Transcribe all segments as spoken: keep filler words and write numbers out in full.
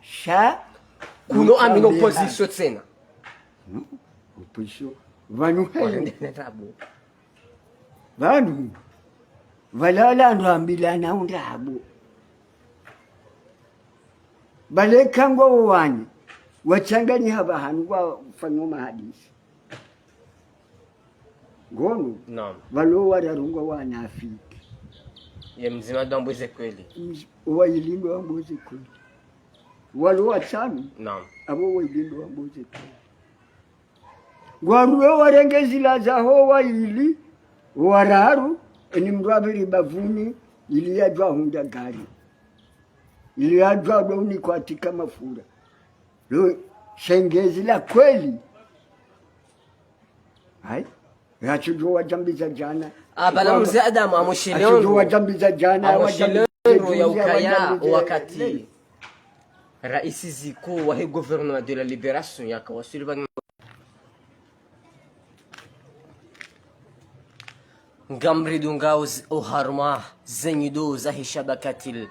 Sha kuno amini opposition tsena. Hmm? Opposition. Pvanu hayi. Warende na tabu. Pvanu. Pvala wala ndo ambilana undrabo. Pvale kangwa wani. Wachangani hapva hanu wafanya mahadisi. Ngono. Naam. Pvalo wararu ngwa wanafiki. Ye mdzima ndo ambuze kweli. Mz-, owayili ndo ambuze kweli. Walo watsanu. Naam. Apvo wayili ndo ambuze kweli. Ngwaruwe warenge zila zaho wayili, wararu, eni mndru apviri bapvuni, ili yadjuwa hundra gari. Ili yadjuwa ndo unikwa atika mafura. Lo, shenge zila kweli. Hayi. Yatsudjuwa wadjambiza djana. Apvala mze Adamu, amushile ondro. Yatsudjuwa wadjambiza djana, amushile ondro ya ukaya, wakati raisi ziko wahe gouvernement de la libération yakawaswili pvanu. Ngamridungao zi-, oharumwa zenyido zahe shabakatil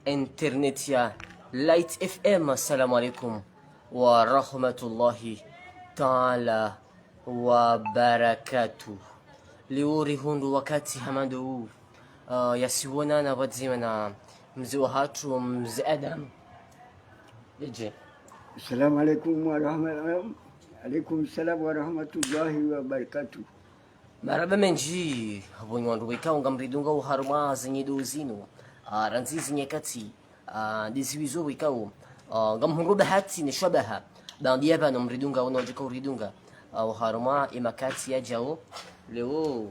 internet ya Light F M. Assalamu alaikum wa rahmatullahi ta'ala wa barakatuh. Leo rihundru wakati hama ndo wu, ah, yasiwonana pvadzima na mze wahatru, mze Adam. Eje. Assalamu alaikum wa rahma-, alaikum salam wa rahmatullahi wa barakatuh. Marahaba mendji, pvonyi wandru wekao ngamridungao oharumwa zenyido zinu. Ah, randzi zinyakati, ah, ndiziwizo wekao. Ah, ngamhundro bahati ne shabaha. Baanda ya pvanu mridunga, wunu wadjoka uridunga. Ah, oharumwa emakati yadjao. Leo,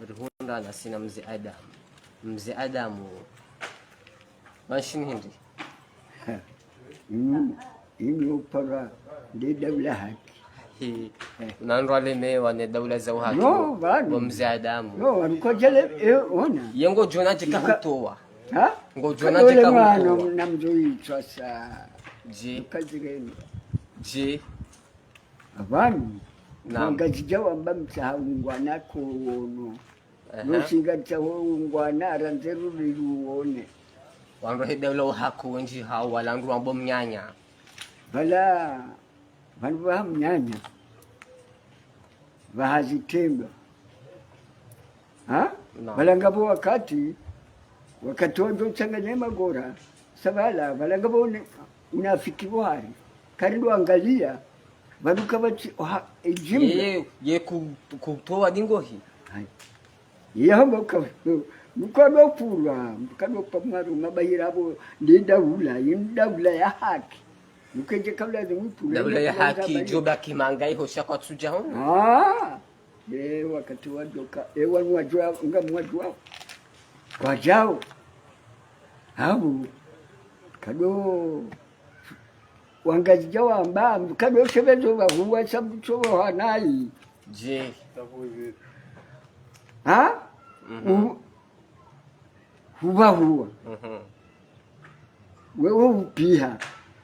rihundrana sina mze Adam. Mze Adamu. Mashini hindri. Inu, inu upara nde daula haki. Hi. Eh. Nandru alemewa ne daula za uhaki. No, bo, pvanu. Bo mze Adamu. No, wanu kwadjale, eh, ona. Ye ngodjona dje kahutowa. Ha? Ngodjona dje kahutowa. Kadole mwana na mdru itswa sa. Dje. Kadzireni. Dje. Apvanu. Naam. Ngazidja wamba mtsaha ungwana kowono. Aha. Nosinga tsaho ungwana randze ruli ruwone. Wandru he daula uhaki wendji hao wala wandru wambo mnyanya. Pvala, pvanu pvaha mnyanya. Pvaha zitrendwa. Ha? Naam. Pvala ngapvo wakati, wakati wadjo tsanganya magora, sa pvala, pvala ngapvo une-, unafiki pvo hari. Kari ndo angalia, pvanu kapvatsi, oha, ejimla. Ye, ye ku-, kutowa dingohi. Hayi. Yamba uka, mkado pulwa, mkado pa mwaru, mabahira apvo, nde daula, yi daula ya haki. Mkedje kabla de mtu. Daula ya haki, djo baki manga iho sha kwatsudja ho. Ah, ye wakati wadjoka, e wanu wadjuwa, ngamwadjuwa. Kwadjao. Apvo, kado, wangazidja wamba, kado shebezo pvahuwa, sabu tsobo hanayi. Dje. Ha? Mhm. U-, hupvahuwa. Mhm. Wewe upiha.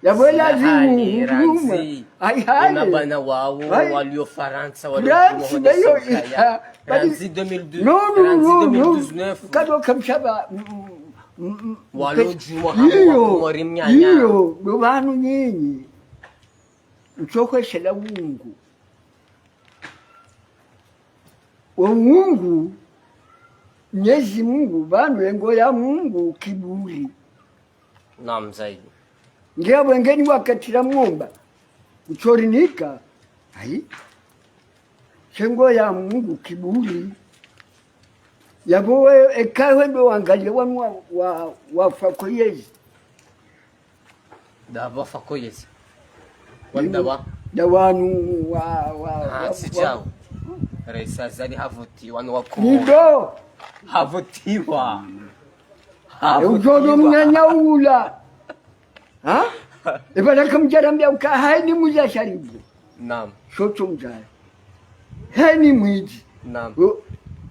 Yapvo elazimu huduma. Randzi. Ayi, hayi. Ona bana wawo, hayi, walio Farantsa, walio France, Komoro, bayo, Sofia. Iha, bali randzi deux mille douze, no, no, randzi no, no. Deux mille dix-neuf. Kado kamshaba, mm, mm, mm, walio djumwa hamu wa Komori mnyanya. Iyo, ndo pvanu nyinyi. Mtsohweshela wungu. Wo Mungu, Mnyezi Mungu, pvanu engo ya Mungu kiburi. Naam, zaidi. Ngiya bwengeni wakatira mwomba, utsorinika, ayi. Shengo ya Mungu kiburi. Yapvo we, eka we ndo wangalie wanu wa, wa, wafa koyezi. Nda wafa koyezi. Wanu nda wa? Nda wanu wa, wa, ah, wa, si wa. Chao. Raisi Azali havotiwa, wanu wa Komoro. Nido. Havotiwa. E ujodo mnyanya ula. Ha? Eba laka mdjarambia uka hayi ni mwizi asharibu. Naam. Shotso mdjaya. Hayi ni mwizi. Naam. O,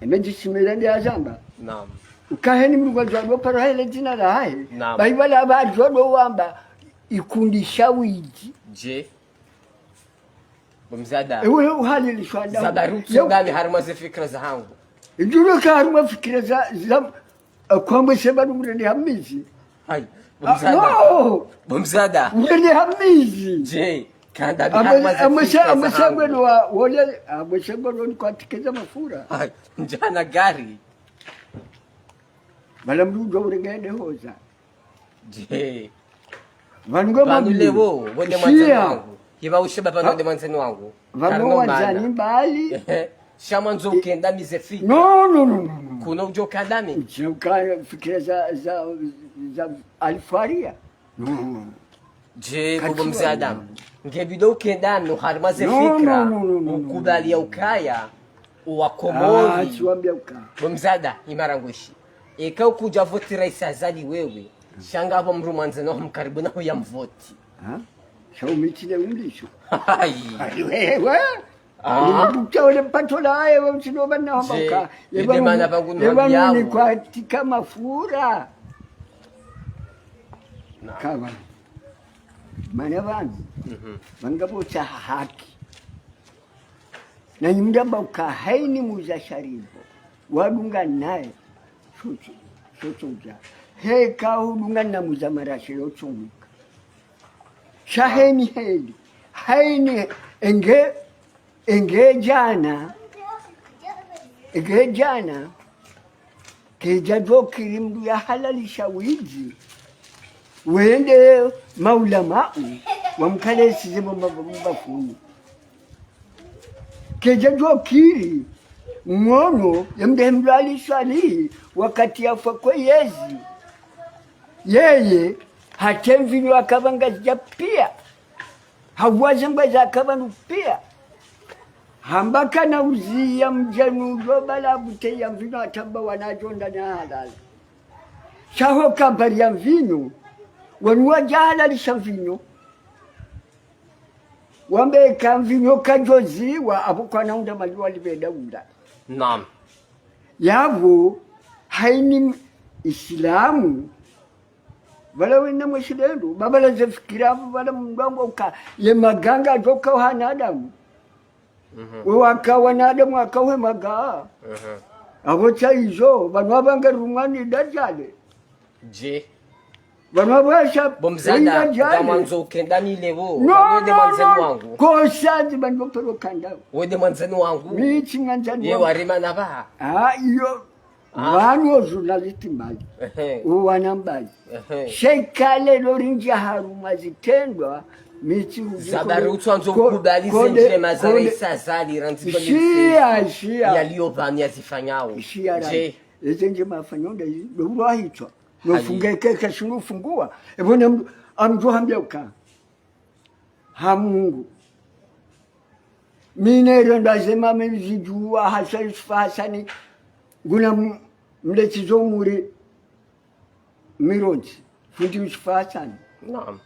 emedji shimira ndi azamba. Naam. Uka hayi ni mwizi wadjo paro hayi le dzina lahahe. Naam. Bayi pvala wadjo wamba ikundi sha widzi. Dje. Bo mze Adamu. Ewe uhalili shwanda. Zabaru tsungami harimwa ze fikira zahangu. Idjulo ka harimwa fikira za, za, akwambe seba nungure ni hamizi. Hayi. Bo mzada. No! Bo mzada. Ule ni hamizi. Je, kandami harumwa ze fikira zahangu. Amwesha ngweno wa, wole, amwesha ngweno ni kwatikeza mafura. Ay, ndjana gari. Bala mdru udjo urenge nde hoza. Je. Pvanu nge pvanu mabili. Leo, wende mwandzani wangu. Shiya. Hiba usheba pvanu wende mwandzani wangu. Pvanu wandzani mbali. Ehe. Sha mwandzo ukendamize fikira. No, no, no, no, no. Kuno udjo kandami. Udjo ka fikira za, za, za alifwaria. No, no, no. Je, bo mzee Adam. Nge bidi ukendami harumwa ze fikira. No, no, no, no, no, no. Ukubali ya ukaya. Wa Komori. Ah, tsiwambia uka. Bo mzada, imara ngweshi. Eka ukudja voti raisi Azali wewe. Sha ngapvo mdru mwandzani waho mkaribu naho ya mvoti. Ha? Sha umitile umlisho. Hayi. Hayi, wewe. Ah. Ni mdru kutsa ole mpato la aye, wewe mtsindo bana hamba uka. Je, ebe mana pvangu ni kwatika mafura. Na. Kaba. Mana pvanu. Mhm. Pvanga pvo tsaha haki. Na nyumda mba uka haini muza sharibo. Wadunga naye. Shutsu, shutsu uja. Heka udunga na muza marashe yo tsumuka. Sha haini heli. Haini enge, enge djana. Enge djana. Kedja djokiri mdru ya halalisha widzi. Wende maulamau wamkalesize mba, mba, mbafuni. Kedja djokiri mwono ya mdru hemdru aliswalihi wakati yafa kweyezi. Yeye hata mvinyo akapva ngazidja pia. Hawuwa ze ngwe zaka pvanu pia. Hamba kana uziya mdjanu udjo bala bute ya mvinyo hata mba wana djo nda na halala. Sha ho kabari ya mvinyo. Wanu wadja halalisha mvinyo. Wambe ka mvinyo kadjoziwa, apvo kwana unda mali walipve daula. Naam. Yapvo, haini Islamu, pvala wena mweshilendo, pvapvala ze fikira, pvala mdru wangu uka, ye maganga adjoka wanadamu. Mhm. We waka wanadamu waka we maga. Mhm. Apvo tsa izo, pvanu apvange rumwani dajale. Je. Pvanu apvasha, bo mzada, wenda dajale. Ngamwandzo ukendami leo. No, no, no. Wende mwandzani wangu. Kosa zi pvanu pvapvelo kanda. Wende mwandzani wangu. Mi tsi mwandzani wangu. Ye warima na pvaha. Ah, iyo. Ah. Wanu o journaliste mbali. Ehe. Uwana mbali. Ehe. Shekale lo rindja harumwa zitrendwa, mitsi uzi zabari kule, utwandzo ko-, kubali kode, zindjema za kode. Raisi Azali, randzi kode. Ishiya, ishiya. Yaliyo pvanu yazifanyao. Ishiya, je. Eze ndjema afanyao nda izi, ndo ulo ahitswa. Hayi. Nofunge keke shinu ufungua. Epvo ne mdru, amdru hambia uka. Ha Mungu. Mi ne renda zema mimi zidjuwa hasa Yusufa Hasani. Nguna m-, mletsizo muri Mironzi. Fundi Yusufa Hasani. Naam.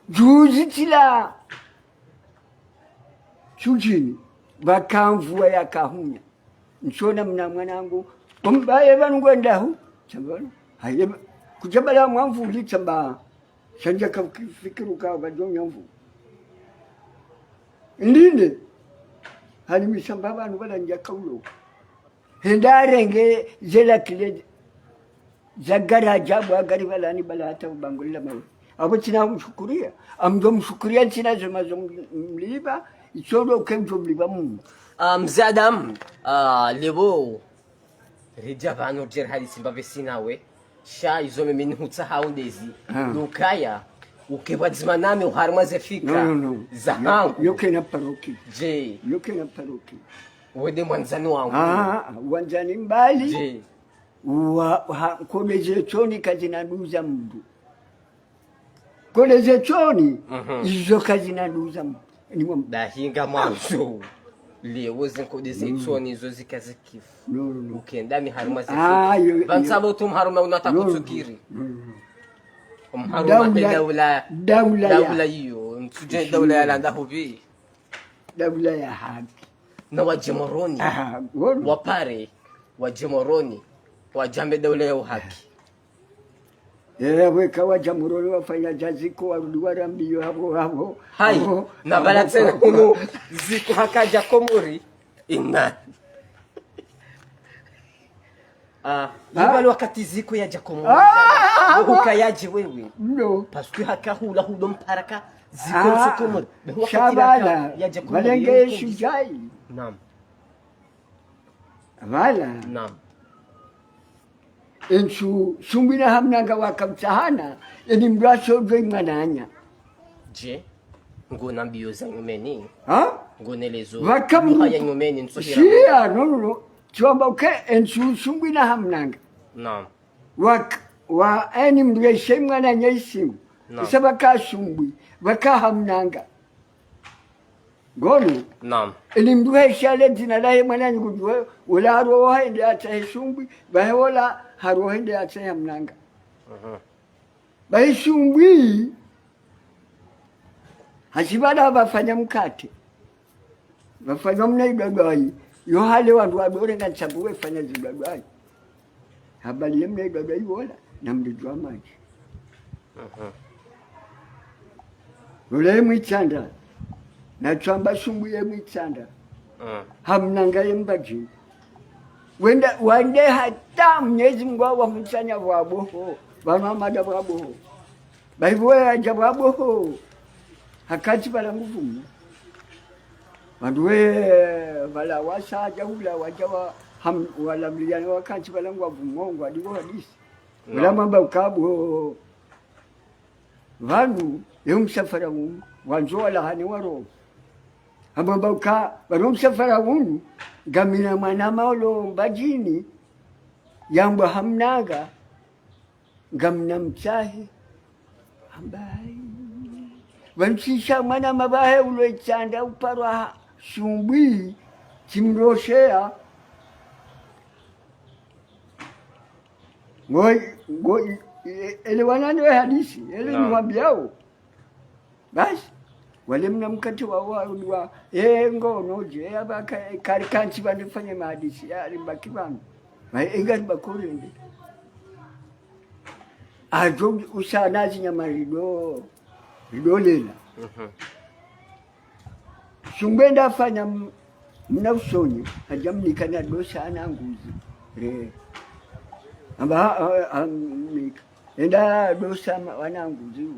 Juzi tsila. Tsudjini. Pvaka mvua yakahunya. Ntsona mna mwanangu. Ombaye pvanu ngwenda hu. Tsamba pvanu. Haye pva-, kudja bala mwamvuli tsamba. Sha ndjaka fikiru ka pvadjo nyamvu. Ndine. Hani mi tsamba pvanu pvala ndjaka ulo. Henda arenge zela kile za gari ajabu agari pvala ni pvala hata ubangulila mawe. Apvo tsina mshukuria. Amdjo mshukuria tsina zema zo mlipva. Itsodo ke mdjo mlipva Mungu. Ah, mze Adam, ah, leo. Ridja pvanu djeri hali simba pvesi nawe. Sha izo mimi nihutsaha undezi. Ah. Ndo ukaya, uke pvwadzima nami oharumwa ze fikira. No, no, no. Zahangu. Yo, yo kena paroki. Je. Yo kena paroki. Wende mwandzani wangu. Ah, ah, wandzani mbali. Je. Wa, ha, kode ze tsoni kazina nduza mdru. Kode ze tsoni, mhm, izo kazina nduza mdru. Ni mwa- Dahi ngamwandzo. Leo ze nkode ze tsoni, mm, izo zika zikifu. No, no, no. Ukendami harumwa ze fikira. Ah, yo, yo. Pvantsa bo tu mharumwa unata kutsukiri. No, no, no. Mharumwa daula, daula, daula ya, daula iyo. Ntsudje daula ya landa hubi. Daula ya haki. Na wadje Moroni. Aha, wono. Wapare, wadje Moroni. Wadjambe daula ya uhaki. Eh, weka wadja Moroni wafanya djaziko, warudi warambiyo hapvo, hapvo, hayi, hapvo, na pvala hapvo, tsena hapvo. Hunu ziko hakadja Komori. Ina. Ah, ah, yibali wakati Ziko yadja Komori. Ah, ah, ah, ah, huka yadje wewe. Non. Parce que haka hula hudo mparaka Ziko, ah, so Komori. Be wakati shabala, yaka yadja Komori, balenge yeko shujai. Naam. Voilà. Naam. Entsu Sumbwi na Hamnanga waka mtsahana, eni mdru asodjo imwananya. Je, ngona mbio za nyumeni? Ha? Ngonelezo. Vaka mdru ya nyumeni, ntsubira. Shia, non, non, non. Tsiwamba uke entsu Sumbwi na Hamnanga. Naam. Wak-, wa eni mdru yeshe mwananya isimu. Naam. Isa vaka Sumbwi, vaka Hamnanga. Ngono. Naam. Eni mdru hesha le dzina lahe mwananyi kudjuwe, wola haroha hende yatsahe Sumbwi, bahe wola haroha hende yatsahe Hamnanga. Mhm. Bahi Sumbwi, hashibala vafanya mkate. Vafanya mna idwadwayi. Yo hale wandru wadorenga ntsambu wefanya zidwadwayi. Habali ye mna idwadwayi wola, na mlidjwa madji. Mhm. Wola ye Mwitsandra. Na tsamba Sumbwi ye Mwitsandra. Mm. Hamnanga ye Mbadjini. Wenda, wande hata Mnyezi Mngu wahutsanya vwaboho. Vanu amada vwaboho. Bahi vwe yadja vwaboho. Hakantsi pvala nguvu mno. Wandru we, pvala wasa hadja hula, wadja wa, ham-, wala mliyana wakantsi pvala ngwavu mongo, adigo hadisi. Naam. Wala mamba ukabo, vanu, ye msafara unu, wandzo wala hane waro. Hamamba uka, vanu msafara unu, ngamina mwana maolo Mbadjini, yambwa Hamnanga, ngamna mtsahe. Hambai. Vanu tsisha mwana mabahe ulo Itsandra uparwa Sumbwi, tsimrosheya. Ngo, ngo, e-, ele wanane we hadisi, ele niwambiao. Basi, wale mna mkate wa, wa, wa, e, ngono dje, e, aba ka-, kari kantsi vande fanye mahadisi, ya, ribaki vanu. Ma, e, ngari bakorende. Adjo usana zinyama rido, rido lela. Mhm. Sumbwi enda fanya m-, mna usoni, hadja mnika na dosa ana nguzi. Re. Amba, ha, ha, ha, mnika. Enda dosa ma-, wana nguzi.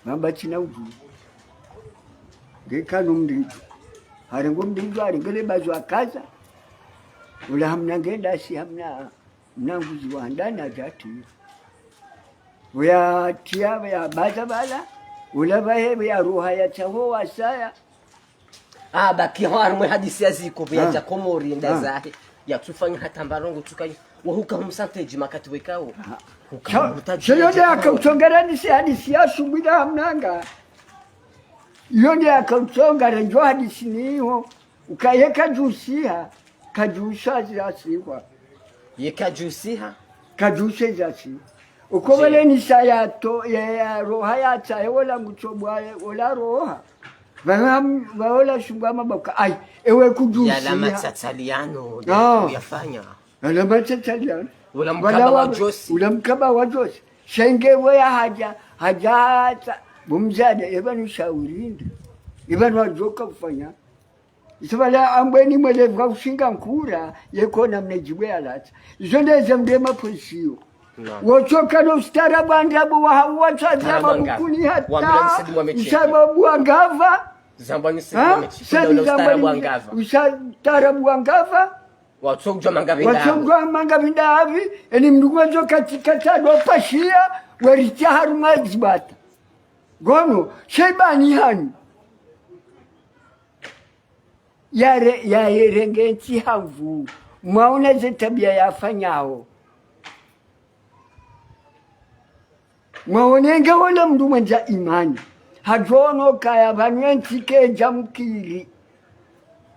Mamba tsina udju. Ngeka no mdrindru. Harengo mdrindru, harenge le bazo akaza. Ula Hamnanga enda si Hamna-, Mnanguzi wa handani hadja tia. Vwe yatia, vwe yabaza pvala. Ula vahe, vwe yaroha yatsaho wasaya. Ah, baki ho harumwa ye hadisi ya Ziko, vwe yadja Komori, enda zahe. Yatsufanya hata mbarongo tsukanyi. Wahuka humsantedji makati wekao. Huka humtadji. Sho yo nde yakautsongera ni si hadisi ya Sumbwi na Hamnanga. Yo nde yakautsongera ndjo hadisi niho. Uka ye kadjusiha, kadjusha zasiwa. Ye kadjusiha? Kadjusha zasiwa. Uko vale ni saya to, ya, yaroha yatsahe wola ngutsobwa, wola roha. Vana, vaola shungwa mabaka. Ai, ewe kudjusiha. Yala matsatsaliano, yafanya. Yala matsatsaliano. Ula mkaba wa djosi. Ula mkaba wa djosi. Sha nge vwe yahadja, hadja hata. Bo mdzadze, eba ni shauri ndi. Eba ni wadjoka ufanya. Isa pvala ambweni mwelevu ka ushinga nkura, yeko na mnedjibwe yalatsa. Izo ndeze mdema pwesiyo. Naam. Wotsoka no ustaarabu wa ndrabo wa, watsazama bukuni hata. Ustaarabu wa ngava. Zambwa ni sidi wa mechi. Sabi zambwa ni ustaarabu wa ngava. Ustaarabu wa ngava. Watsodjwa manga vinda. Watsodjwa manga vinda avi, eni mdru ngwandzo kati kati ado pashiya, weritia harumwa zibata. Ngono, shebani hanyu. Yare, yarenge ntsi havu. Mwaona ze tabia yafanyao. Mwaonenge wole mdru mwendza imani. Hadjono kaya pvanu ye ntsi kedja mkiri.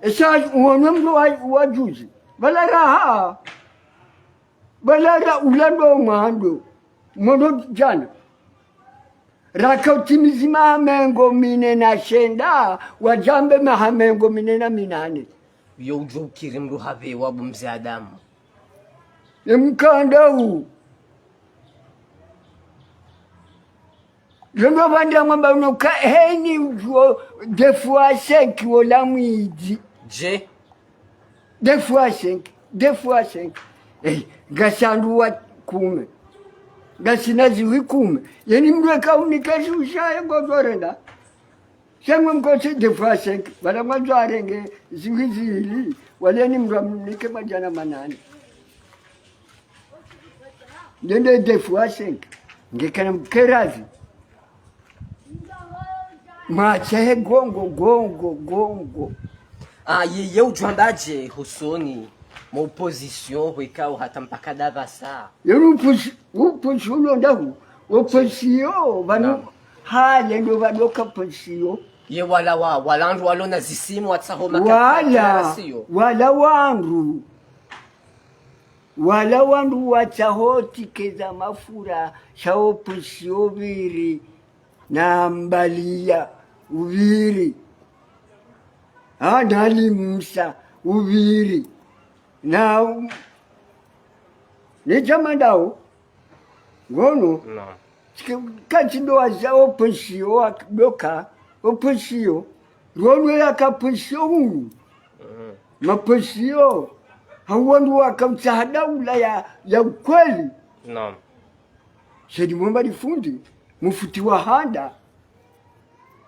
Esa uone mdru wa, wa juzi. Pvala raha. Pvala ra ulando mwando. Mwando djana. Raka utimizi maha mengo mine na shenda, wadjambe maha mengo mine na minane. Yo udjo ukiri mdru hapve wa bo mze Adamu. Ye mkanda wu. Yo ndo pvandza mwamba uno ka heni udjo deux fois cinq wola mwidzi. Je. Deux fois cinq, deux fois cinq. Eh, ngasi wandru wa kume. Ngasina zihwi kume. Yeni mndru eka umnike shusha ye ngozorenda. Sha ngwe mkotsi deux fois cinq. Pvala ngwandzo warenge zihwi zili. Wale ni mndru amnike madjana manane. Ndende deux fois cinq. Ngekana mkerazi. Mwache gongo, gongo, gongo. Ah, ye, ye udjwamba dje hosoni mwa opposition, hwekao hata mpaka ndapvasa. Ye upushi, upushi ulo ndahu, opposition, pvanu, Naam. Hale ndo pvaloka opposition. Ye wala wa, wala wandru walo na zisimu watsaho makatara, Wala, siyo? Wala wandru. Wala wandru watsaho tike za mafura, sha opposition pviri, na Mbalia upviri, ha, na Ali Musa upviri, na, ne djama ndawo, ngono, Naam. Tike, kati ndo waza opposition wa, doka, opposition, ngono yaka opposition hunu. Mhm. Mapposition, hau wandru waka utsaha daula ya, ya ukweli. Naam. Sha edi mwamba lifundi, mufuti wa handa.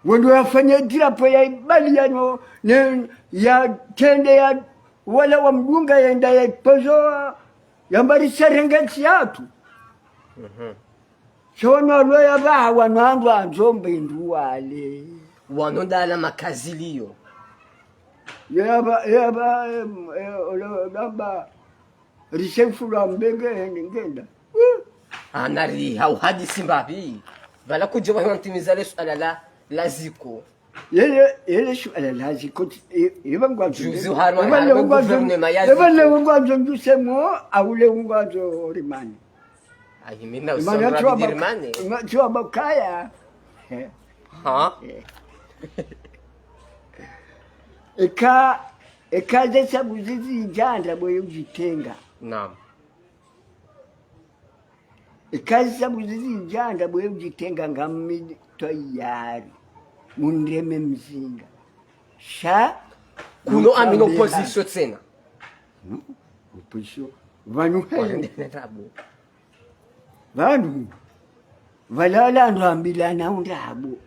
Wandru wafanya drapeau ya ibali ya no, ne, ya tende ya, wala wamdunga yenda ya pozo, yamba risarenge ntsi yatru. Mhm. Sha wanu walo yapvaha wanu wandru wandzo mbe ndru wale. Wanu ndala makaziliyo. Yaba, yaba, em, eh, olo, namba, risefulwa mbenge ngenda. Uh. Anari hau hadisi mbapvi. Pvala kudjo pvahwa ntimiza le suala la, la ziko. Yele, yele suala la ziko, e, eba ngwandzo. Juzi harumwa, harumwa gouvernement ya ziko. Eba le ngwandzo ndusemo, au le ngwandzo rimani. Ayi, mi na Imana usonga tuwa bak-, bidirimane. Ima-, tuwa bakaya. Eh. Ha? Eh. Eka, eka ze sabu zizi idjanda bwe udjitenga. Naam. Eka ze sabu zizi idjanda bwe udjitenga ngami twayari. Mundreme mzinga. Sha, Kuno amina opposition tsena. Hmm? Opposition. Pvanu hei. Warende ne tabu. Pvanu, pvala wala wandru wambilana undrabo.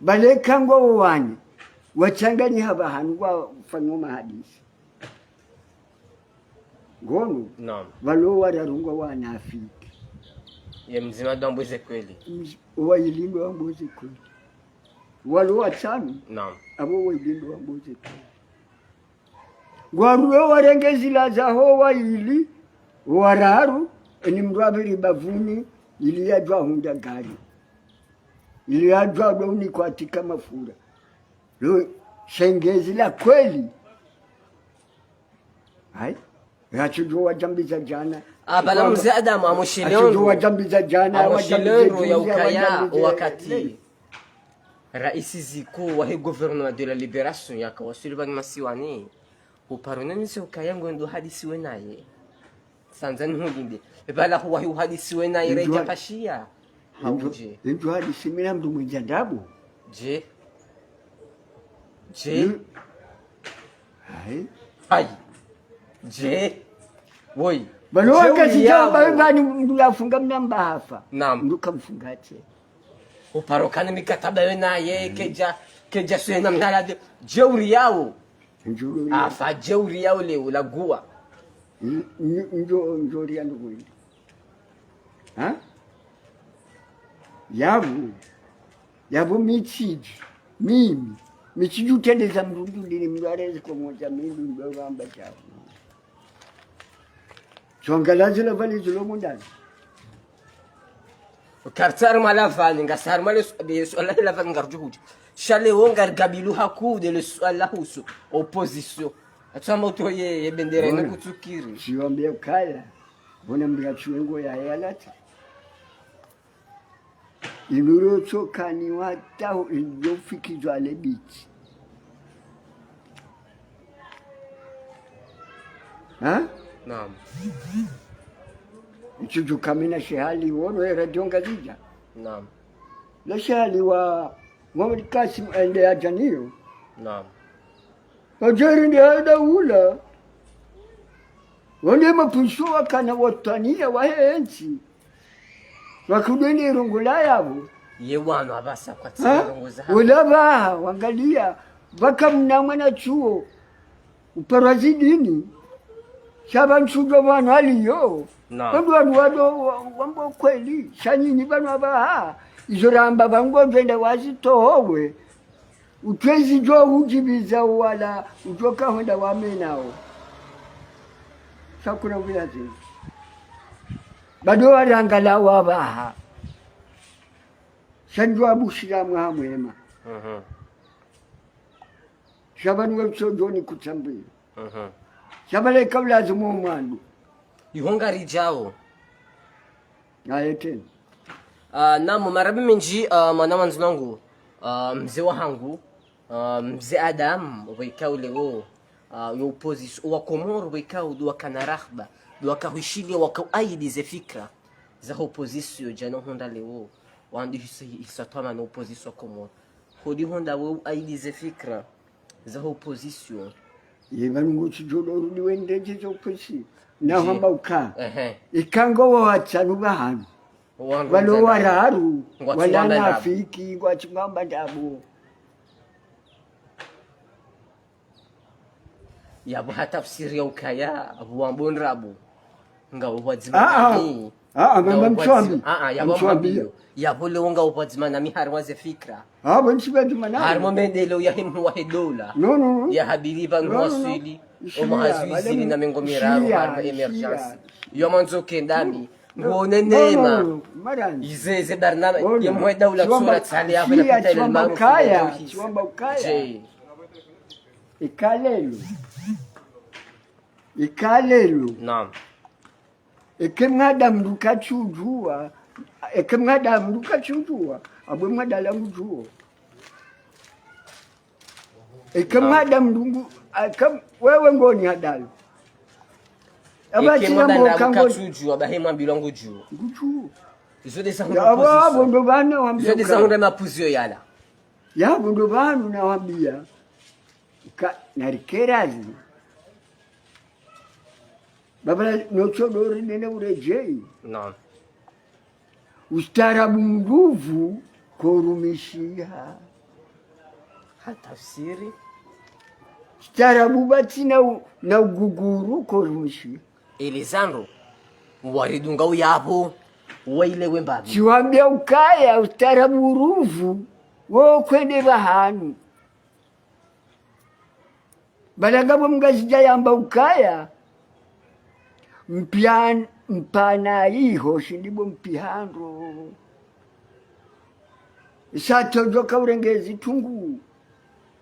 Pvale eka ngwao wane, watsanganyiha pvahanu ngwafanyao mahadisi. Ngono, Naam. Pvalo wararu ngwao wanafiki. Ye mdzima ndo wambo ze kweli. Mz-, waili ndo wambo ze kweli. Walo watsanu, Naam. Apvo waili ndo wambo ze kweli. Ngwaruwe warenge zila zaho waili, wararu, eni mndru apviri bapvuni, ili yadjuwa hundra gari. Ili yadjuwa ndo unikwa tika mafura. Lo, shenge zila kweli. Hai? Yatsudjuwa wadjambiza djana. Apvala mze Adamu amushile ondro. Yatsudjuwa wadjambiza djana, amushile ondro ya ukaya wakati. Raisi Ziko wahe Gouvernement de la Libération yaka waswili pvanu masiwani. Uparo nonise ukaya ngwendo hadisi we naye. Sanza nihulinde. Epvala huwahi uhadisi we naye redja pashiya. Hauje. Ndjo hadisi mi na mndru mwendza ndrabo. Je. Je. Hmm. Hai. Hai. Je. Woi. Pvanu wakati djamba pvanu mndru yafunga mna mba hafa. Naam. Mndru kamfunga tse. Uparo kana mikataba yo naye, kedja, kedja suhena mnalade. Jeuri yawo. Afa jeuri yawo leo laguwa. Ndjo, ndjo ria ndo kwenda. Ha? Yapvo. Yapvo mi tsidji. Mimi. Mi tsidji utrendeza mndru ndini mndru arezi komoza mimi ndo vamba shawo. Tsonga lazi la vali zilo mundani. Kartsi harumwa lavani, ngasi harumwa le su-, le suala lavani ngarudjuhudja. Sha leo ngarigabilu haku de le suala husu opposition. Atsamba uto ye, ye bendera ine kutsukiri. Shiwambe kaya. Bona mbiya tsuwengo ya yalata. Inuro tsokani wataho indofikizwa lebiti. Ha? Naam. Itsudjuka mi na shehali wono ye radio Ngazidja. Naam. Na shehali wa Mohamed Kassim ende yadja niyo. Naam. Adjeri ndi hada ula. Wale mapvunso wakana watwaniya wahe ntsi. Wakudwende irongola yapvo. Ye wanu apvasa kwatsi ha? Irongoza ha. Wala pvaha, wangaliya, pvaka mna mwana tsuo, uparwa zidini, sha pvanu sudjuwa pvanu haliyo. Naam. Pvandru wanu wado wa-, wamba kweli, sha nyinyi pvanu apvaha, izo ramba pvangu pvenda wazitohowe, utwezi djo hudjibiza wala udjo kahonda wamenao. Sha kuna ubilazi. Bado warangala wapvaha. Sha ndjo wabushira mwaha mwema. Mhm. Sha pvanu we msodjoni kutsambiya. Mhm. Sha pvale kaulazi mwa mwandru. Iho ngaridjao. Aye tena. Ah, naam, marahaba mendji, ah, mwana wa ndzunangu, ah, mze wahangu, ah, mze Adam, pvwekao leo, ah, yo opposition, wa Komoro pvwekao ndo wakana rahaba, ndo wakahwishiliya wakauaidi ze fikra za opposition, djana hundra leo, wandru hisa, hisa twamana opposition Komoro. Hodi hundra we uaidi ze fikra za opposition. Ye pvanu ngutsidjo dorudi wendedje zo opposition. Na hamba uka. Ehe. Ika ngo watsanu pvahanu. Wandru walo wararu, ngwatsi wala wamba ndrabo. Nafiki, ngwatsi wamba ndrabo. Yapvo ha tafsiri ya ukaya, apvo wambo ndrabo. Ngapvo pvwadzima nami. Ah, ah. Ah, ah, ngapvo pvwadzima, mtswambi. Ah, ah, yapvo mtswambi. Mtswambi yo. Yapvo leo ngapvo pvwadzima nami harimwa ze fikra. Ah, pvo ntsi pvwadzima nami. Harimwa mendeleo ya himu wahe dola. No, no, no. Ya habili pvanu waswili. No, no, no. Ishiya, omaha zihwi zili na mengo miraru, ishiya, harimwa émergence. Ishiya. Yo mwandzo kendami. No. Ngone neema. No, no, no. Marani. Ize, ze barnama, ye mwe daula tsura tsale ya ishiya, pvwela kutele tsiwamba ukaya, tsiwamba ukaya. Je. Ika leo. Ika leo. Naam. Eke mwanadamu ndo katsudjuwa, eke mwanadamu ndo katsudjuwa, apvo mwanadamu ngudjuwo. Eke mwanadamu ndo ngu-, eke wewe ngoni hadalo. Eke mwanadamu katsudjuwa, bahi mwambilwa ngudjuwo. Ngudjuwo. Izo nde zahundra opposition. Yapvo ndo pvanu wambiya. Izo nde zahundra mapvunzo yala. Yapvo ndo pvanu nawambiya. Ka, narikerazi. Baba, no tsodo ri nene uredjeyi. Naam. Ustaarabu mruvu korumishiha. Ha tafsiri. Ustaarabu pvatsina u-, na uguguru korumishiha. Elezandro, waridunga uyapvo, waile wembabi. Tsiwambiya ukaya, ustaarabu uruvu, wo kwende pvahanu. Bala ngapvo mngazidja yamba ukaya, mpian-, mpana iho, shindipvo mpihandro. Sa tsodjoka urenge zitrungu,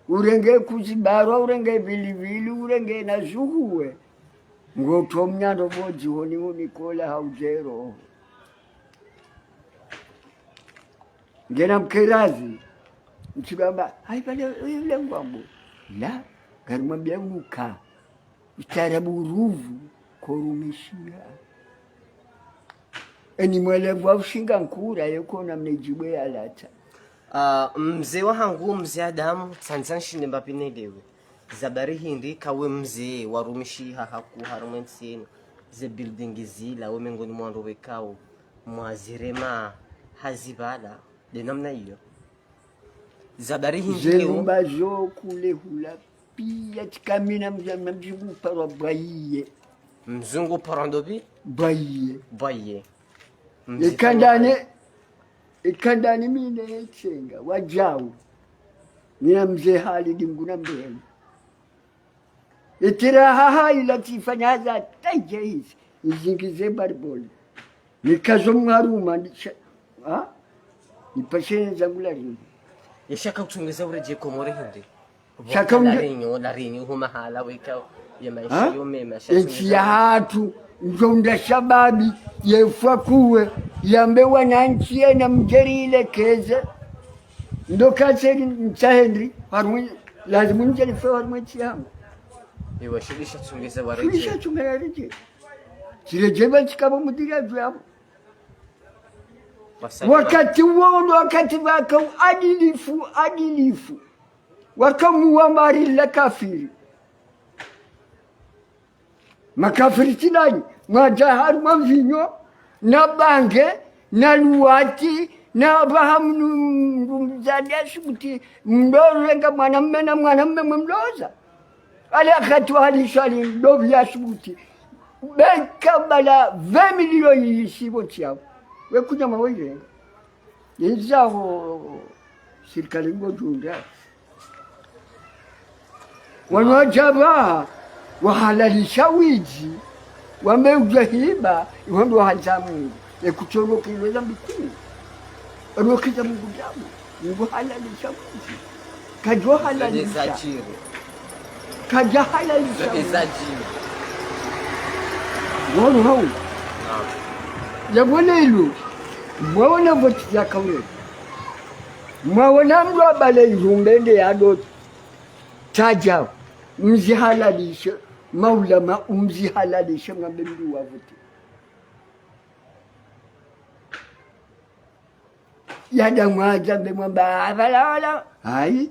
urenge kuzibarwa, urenge vilivili, urenge na zuhuwe. Ngotso mnyandro pvo dzihoni unikola ha udjero. Ngena mkerazi, ntsibamba, hayi pvale, yule ngwambo. La, ngarimwambiya uka. Ustaarabu uruvu, korumishiha. Eni mwelewa ushinga nkura, yeko na mnedjibwe yalatsa. Ah, mze wahangu, mze Adamu, tsandza nshinde mbapvi nelewe. Ze habari hindri kawe mze warumishiha haku harumwa entsi yenu. Ze building zila, we mengoni mwa wandru wekao mwazirema ha zipvala, nde namna iyo. Ze habari hindri leo. Ze nyumba zo kule hula piya, tsika mi na mze, na mzungu uparwa Bwayiye. Mzungu uparwa ndopvi? Bwayiye. Bwayiye. Mze Ikandane, Ikandane mi ne tsenga, wadjau. Mi na mze Halidi nguna mbeni. Itira haha ila tsifanya haza tayi djehisi, nizingize bariboli. Nikazo mwaruma, nisha-, ha? Nipashe neza ngula rini. Yeshaka kutsongeza uredjeyi Komori hindri? Shaka unge- larinyo, larinyo, huma hala weka, ya maesha yo mema, shaka entsi yahatru, njo nda shababi, yefwa kuwe, yambe wanantsi yena mdjeri ile keze. Ndo katseri ntsahendri, harumwe, lazimu ndjeri fe harumwe ntsi yangu. Ewa, shidisha tsongeza waredjeyi. Shidisha tsongeza waredjeyi. Tsiredjeyi pva tsikapvo mudiri adju yapvo. Wasali wakati wo ndo wakati pvaka uadilifu, adilifu. Waka muwa mari la kafiri. Makafiri tsi nanyi, mwadja harumwa mvinyo, na bange, na luwati, na pvaha mnu-, mndru mdzadze asubuti, mndru renga mwanamme na mwanamme mwemloza. Ala wakati wa hali swali, ndopvi yasubuti. Beka bala vingt millions yisi pvo ntsi yawo. We kunyama we irenga. Yendzaho sirikali ngo djunda. Wanu wadja pvaha, wahalalisha widzi, wambe udja hiba, iho ndo wahandza Mungu. Ye kutsono kilo za mbikuu. Ono kiza Mungu djabu, Mungu halalisha widzi. Kadjo halalisha. Kadja halalisha. Wono hau. Yabona ilo. Mwaona voti ya kaule. Mwaona mndru abale irumbe nde yado tadja. Mzihalalishe. Maulama umzihalalishe mwambe mndru wa voti. Yada mwadja mbe mwamba, "Apvala wala." Hayi.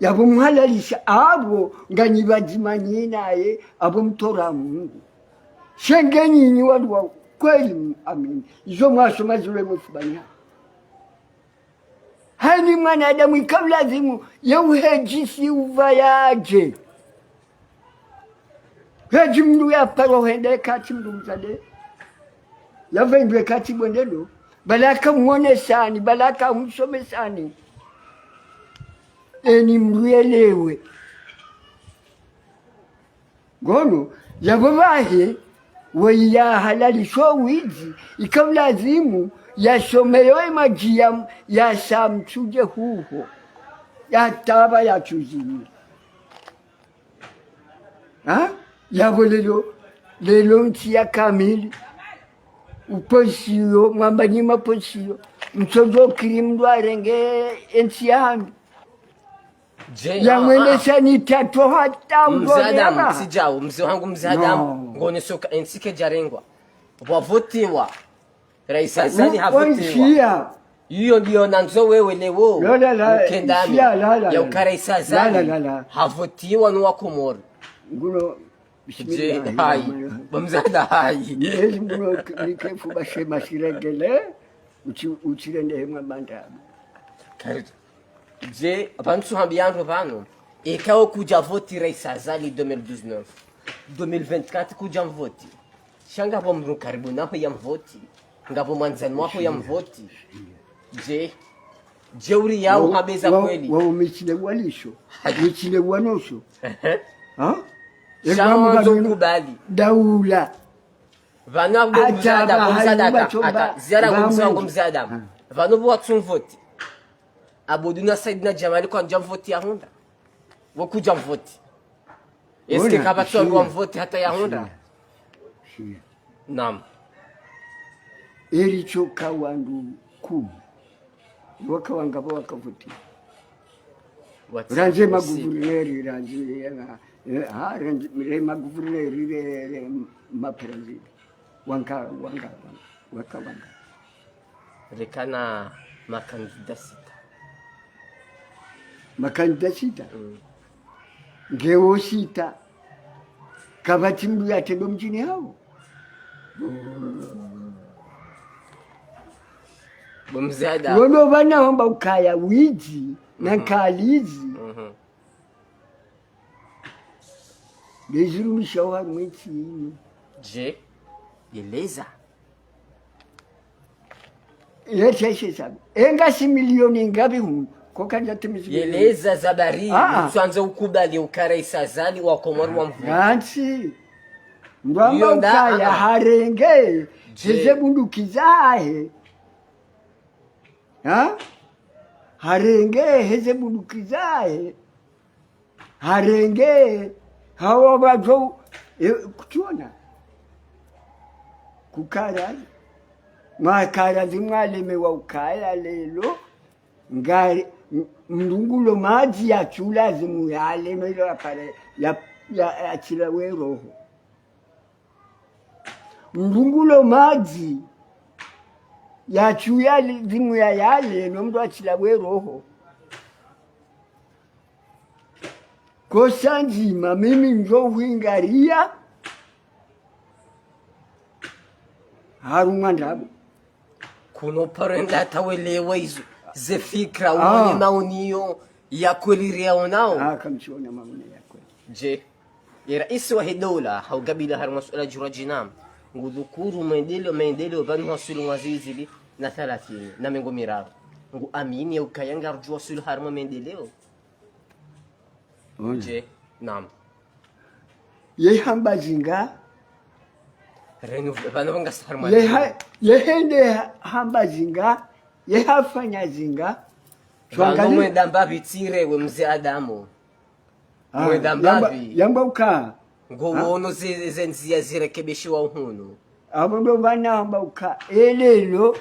Yapvo mhalalisha, apvo nganyi pvadzima nyi naye, apvo mtora Mungu. Sha nge nyinyi wandru wa kweli, amini. Izo mwasoma zile mufubanya. Hayini mwanadamu ikao lazimu, ye uhedjisi upva yadje. Hedji mndru ya paro hende kati mndru mdzadze. Ya pvendwe kati bwendelo. Balaka mwonesani, balaka msomesani. Eni mndru yelewe. Ngono, yapvo pvahe, we yahalalisho widzi, ikao lazimu, yasomeyo emadji ya, ya sa mtsudje huho. Ya taba ya tsuzimu. Ha? Yapvo lelo, lelo ntsi ya kamili. Uponsiyo, mwamba nyi maponsiyo. Mtsodjo kiri mndru arenge entsi ya hanyu. Je, ya ah, mwendesha ah. Ni tato hata mzee Adamu, mdodera. Sijao, mzee wangu mzee Adamu. No. Ngoneso ka entsi kedjarengwa. Pvwavotiwa. Raisi Azali havotiwa. Iyo ndiyo nandzo wewe leo. La, la, la, ukendami. Isiya, la, la, ya la, uka la. Raisi Azali. La, la, la, la. Havotiwa no wa Komori. Nguno, je, bismillah, hayi. Rahman, rahim. Bamzada hayi. Nezi nguno, nikefu bashe mashiregele. Uchi-, uchirende hemwa banda. Karibu. Je, pvantsu hambiya ndro pvanu, eka wo kudja voti Raisi Azali deux mille dix-neuf, deux mille vingt-quatre kudja mvoti. Sha ngapvo mndru karibu naho ya mvoti. Ngapvo mwandzani waho ya mvoti. Je, je uri yao wa-, habeza wa-, kweli. Wa umichile walisho. Hayi. Michile wanosho. Ehe. Ha? Sha wandzo kubali. Daula. Pvanu abo mzada, abo mzada ata, ata, ziara ngo mzada, ngo mzada. Pvanu bo watsu mvoti. Abdou na Said na Djamali kwandja mvoti ya hundra. Wo kudja mvoti. Est-ce que kapvatsu wandru wa mvoti hata ya hundra? Naam. Eri tsoka wandru kumi. Waka wangapvo wakavoti. Randzi maguverneri, randzi, eh, ha, randzi, re maguverneri, re, re maprezida. Wanga, wanga, wanga, waka wanga. Reka na makandida sita. Makandida sita? Mm. Ngewo sita. Kapvatsi mndru yatrendo mdjini hawo. Bo mzada. Wono pvanu wamba ukaya widzi, na nkalizi. Mhm. Ndezirumisha wa mwitsi inu. Je, yeleza. Yeteshe sabu. Enga si milioni ngapvi hunu. Koka ndatimizi milioni. Yeleza zabari, ah, ah. Mtsuandze ukubali uka Raisi Azali wa Komori wa mvoti. Nantsi. Ngwamba ukaya harenge, je, heze bunduki zahe. Ha? Harenge, heze bunduki zahe. Harenge, hawa wadjo, eh, kutsiona. Kukara, makara zimwalemewa ukaya lelo, nga, m-, mndru ngulo madji ya tsula zimu yaleme ilo ya pare, ya, ya, ya tsila we roho. Mndru ngulo madji ya tsu ya li-, zimu ya yale, no mndru atsila we roho. Kosa ndzima, mimi ndjo hwingariya, Harumwa ndrabo. Kuno paro enda hata welewa izo. Ze fikra, uone maoni yo ya kweli riyaonao. Ah, kamtsiona maoni ya kweli. Je, ye raisi wahe daula, hau gabila harumwa suala djura djina. Ngudhukuru maendeleo, maendeleo, pvanu hasulu mwaha zihwi zili na thalathini, na mengo miraru. Ngu amini ya ukaya ngarudjo wasulu harumwa maendeleo. Je, naam. Ye hamba djinga. Renu, pvanu ngasi harumwa ye ha-, ye hende ha-, hamba djinga. Ye hafanya djinga. Pvanu mwenda mbapvi tsire we mze Adamu. Ah, mwenda mbapvi. Yamba uka. Ngo wono ze, ze ndziya zirekebishiwa uhunu. Abo ndo pvanu hamba uka. Elelo.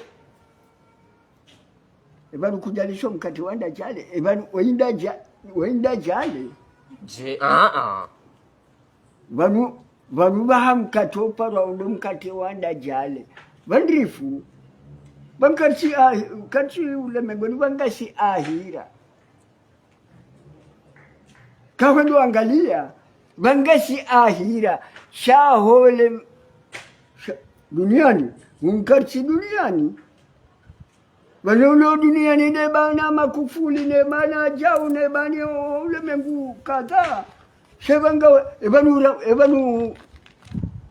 Epvanu kudjalisho mkate wa ndadjale. Epvanu wenda dja-, wenda djale. Je, ah, ah. Pvanu, pvanu pvaha mkate oparo ulo mkate wa ndadjale. Pvandrifu. Pvanu kartsi ah-, kartsi ulemengoni pvanu ngasi ahira. Kahwendo angalia, pvanu ngasi ahira, sha hole, sha, duniani, mkartsi duniani. Pvanu ulo duniani ne pvana makufuli, ne pvana djau, ne pvani o-, ulemengu kadha. She pvanu nga, epvanu ra-, epvanu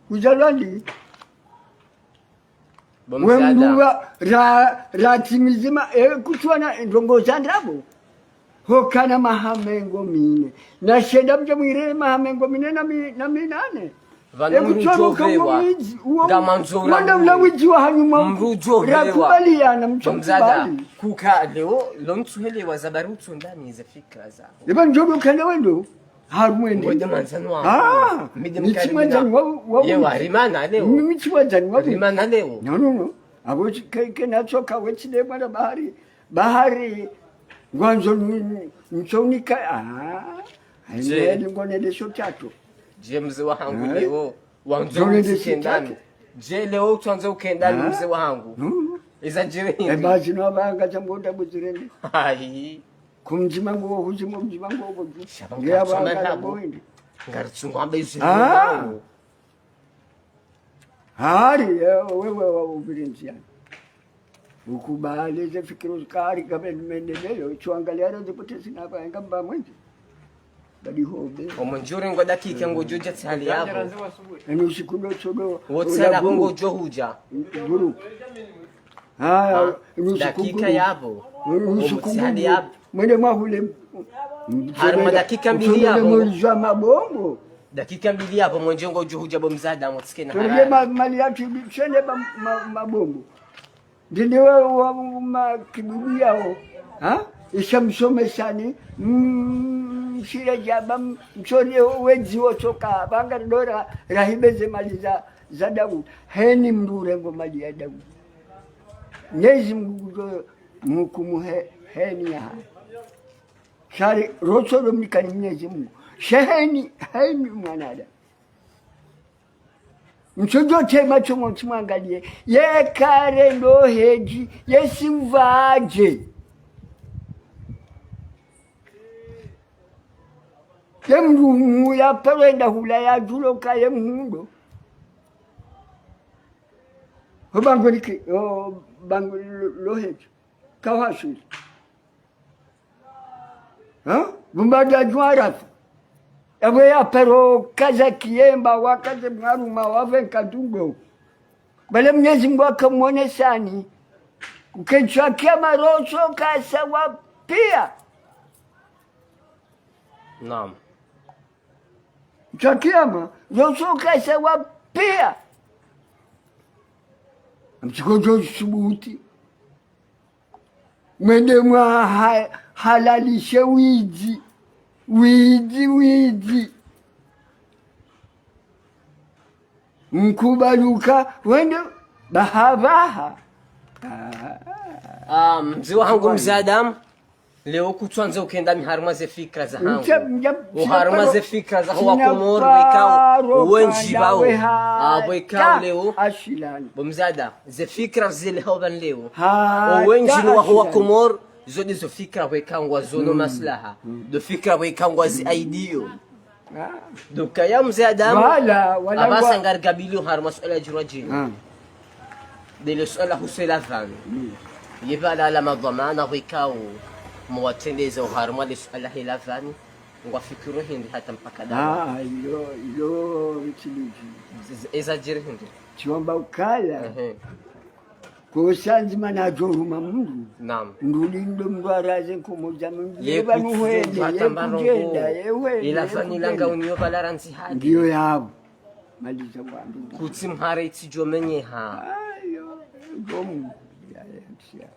uzalwa ndi. Bo mzada. We mndru wa, ra-, ratimizi ma-, eh, kutsuwana ndrongo za ndrabo. Hukana maha mengo mine. Na shenda mdje mwire maha mengo mine na mi-, na minane. Pvanu mndru udjo pvewa. Ngamandzo wanda ula widzi wa hanyuma. Mndru udjo pvewa. Rakubaliana, mndru udjo pvewa. Bo mzada, kuka leo, lo ntsuhelewa za bari utsundani ze fikra za. Eba ndjo kanda wendo. Harumwa ende. Ngwende mwandzani wangu. Ah, mi tsi mwandzani wa, wa. Yewa, rimana leo. Mi tsi mwandzani wa. Rimana leo. No, no, no. Abo tsi-, ke, ke natsoka wetsi de mwana bahari. Bahari. Ngwandzo ni, ni, nitsonika. Ah. Ayi, ngonele sho tato. Je, mze wahangu leo. Wandzo nitsikendani. Je, leo utsandzo ukendani, mze wahangu. No, no. Iza djiri hindri. Eba zino abanga tsambo nda buzirende. Ayi. Kumdzima ngo, huzima mdzima ngo, ngo. Shaba nge aba ngaritsonga ngabo. Ngaritsungu amba izi. Ah. Hari, eh, wewe wa uvirinzi yani. Ukubali ze fikira zikari kabe mendeleo, tsuangalia rozi potesi na ba ngamba mwenzi. Badi hobe. Omwenzi urengo dakika ngodjo dja tsali yabo. Eni usiku ndo tsodo. Wotsala ngodjo hudja. Guru. Haya, dakika yabo. Omutsihali yabo. Mwende mwahule. Harumwa dakika mbili yabo. Mabombo. Dakika mbili yabo, mwenje ngodjo hudja bo mzada, mutsikena haraka. Tolema mali yatsu, tsende ba ma-, mabombo. Ndinde wa, wa, ma kibubu yao. Ha? Isha msomesani, mm, shira djaba, m-, msone wezi wotsoka, banga ndora, rahibe ze mali za, za Daudi. Heni mndru urengo mali ya Daudi. Mnyezi Mungu kudjo mhukumu he-, heni ya. Shari, rotso ndo mnikani Mnyezi Mungu. Sheheni, heni mwanadamu. Mtsodjo tema tsomo tsimwangalie. Ye kare ndo hedji, ye simvadje. Ye mndru ya paro enda hula ya djulo ka ye mhundo. Ho bango niki, ho bango lo, lo hedji. Kawaswili. Ha? Bumba da djwarafa. Ewe ya paro kaza kiemba, wakaze mwaruma, wavenka dungo. Bale Mnyezi Mungu akamonesani. Uketshwa kiama rotso kasa wa pia. Naam. Tshwa kiama, rotso kasa wa pia. Mtsikodjo subuti. Mwende mwa ha-, halalishe widzi. Widzi, widzi. Mkubaluka, wende, baha, baha. Ah. Ah, mze wahangu mze Adamu. Leo kutswandze ukendami harumwa ze fikra zahangu. Mtse, mtse, o harumwa ze fikra zaho wa Komori wekao, wendji bawo. Ah, wekao leo. Bo mze Adamu, ze fikra zile hao pvanu leo. O wendji ni waho wa Komori, zo ndizo fikra wekao ngwazono maslaha. Ndo fikra wekao ngwazi aidio. Ah. Donc, ya mze Adamu, wala, wala, apvasa ngwa- ngarigabilio harumwa suala djirwa djini. Ah. Ndele suala husu lavani. Mm. Yepvala la madhwamana wekao mwatrendeza oharumwa le suala he lavani, ngwafikiro hindri hata mpaka dawa. Ah, ilo, ilo, mtsilidji. Z-, z-, eza djiri hindri? Tsiwamba ukaya. Ehe. Kosa ndzima nadjo ruma mndru. Naam. Nduli ndo mndru araze nkomo dja mndru. Ye pvanu kutsu hwende, hata ye mbarongo. Kudjenda, ye hwende, ye kudjenda. Ila fani langa uniyo pvala randzi hadi. Ndiyo yapvo. Maliza wandru. Kutsi mhara itsidjo menyeha. Ayo, gomu. Ya, ya, ya.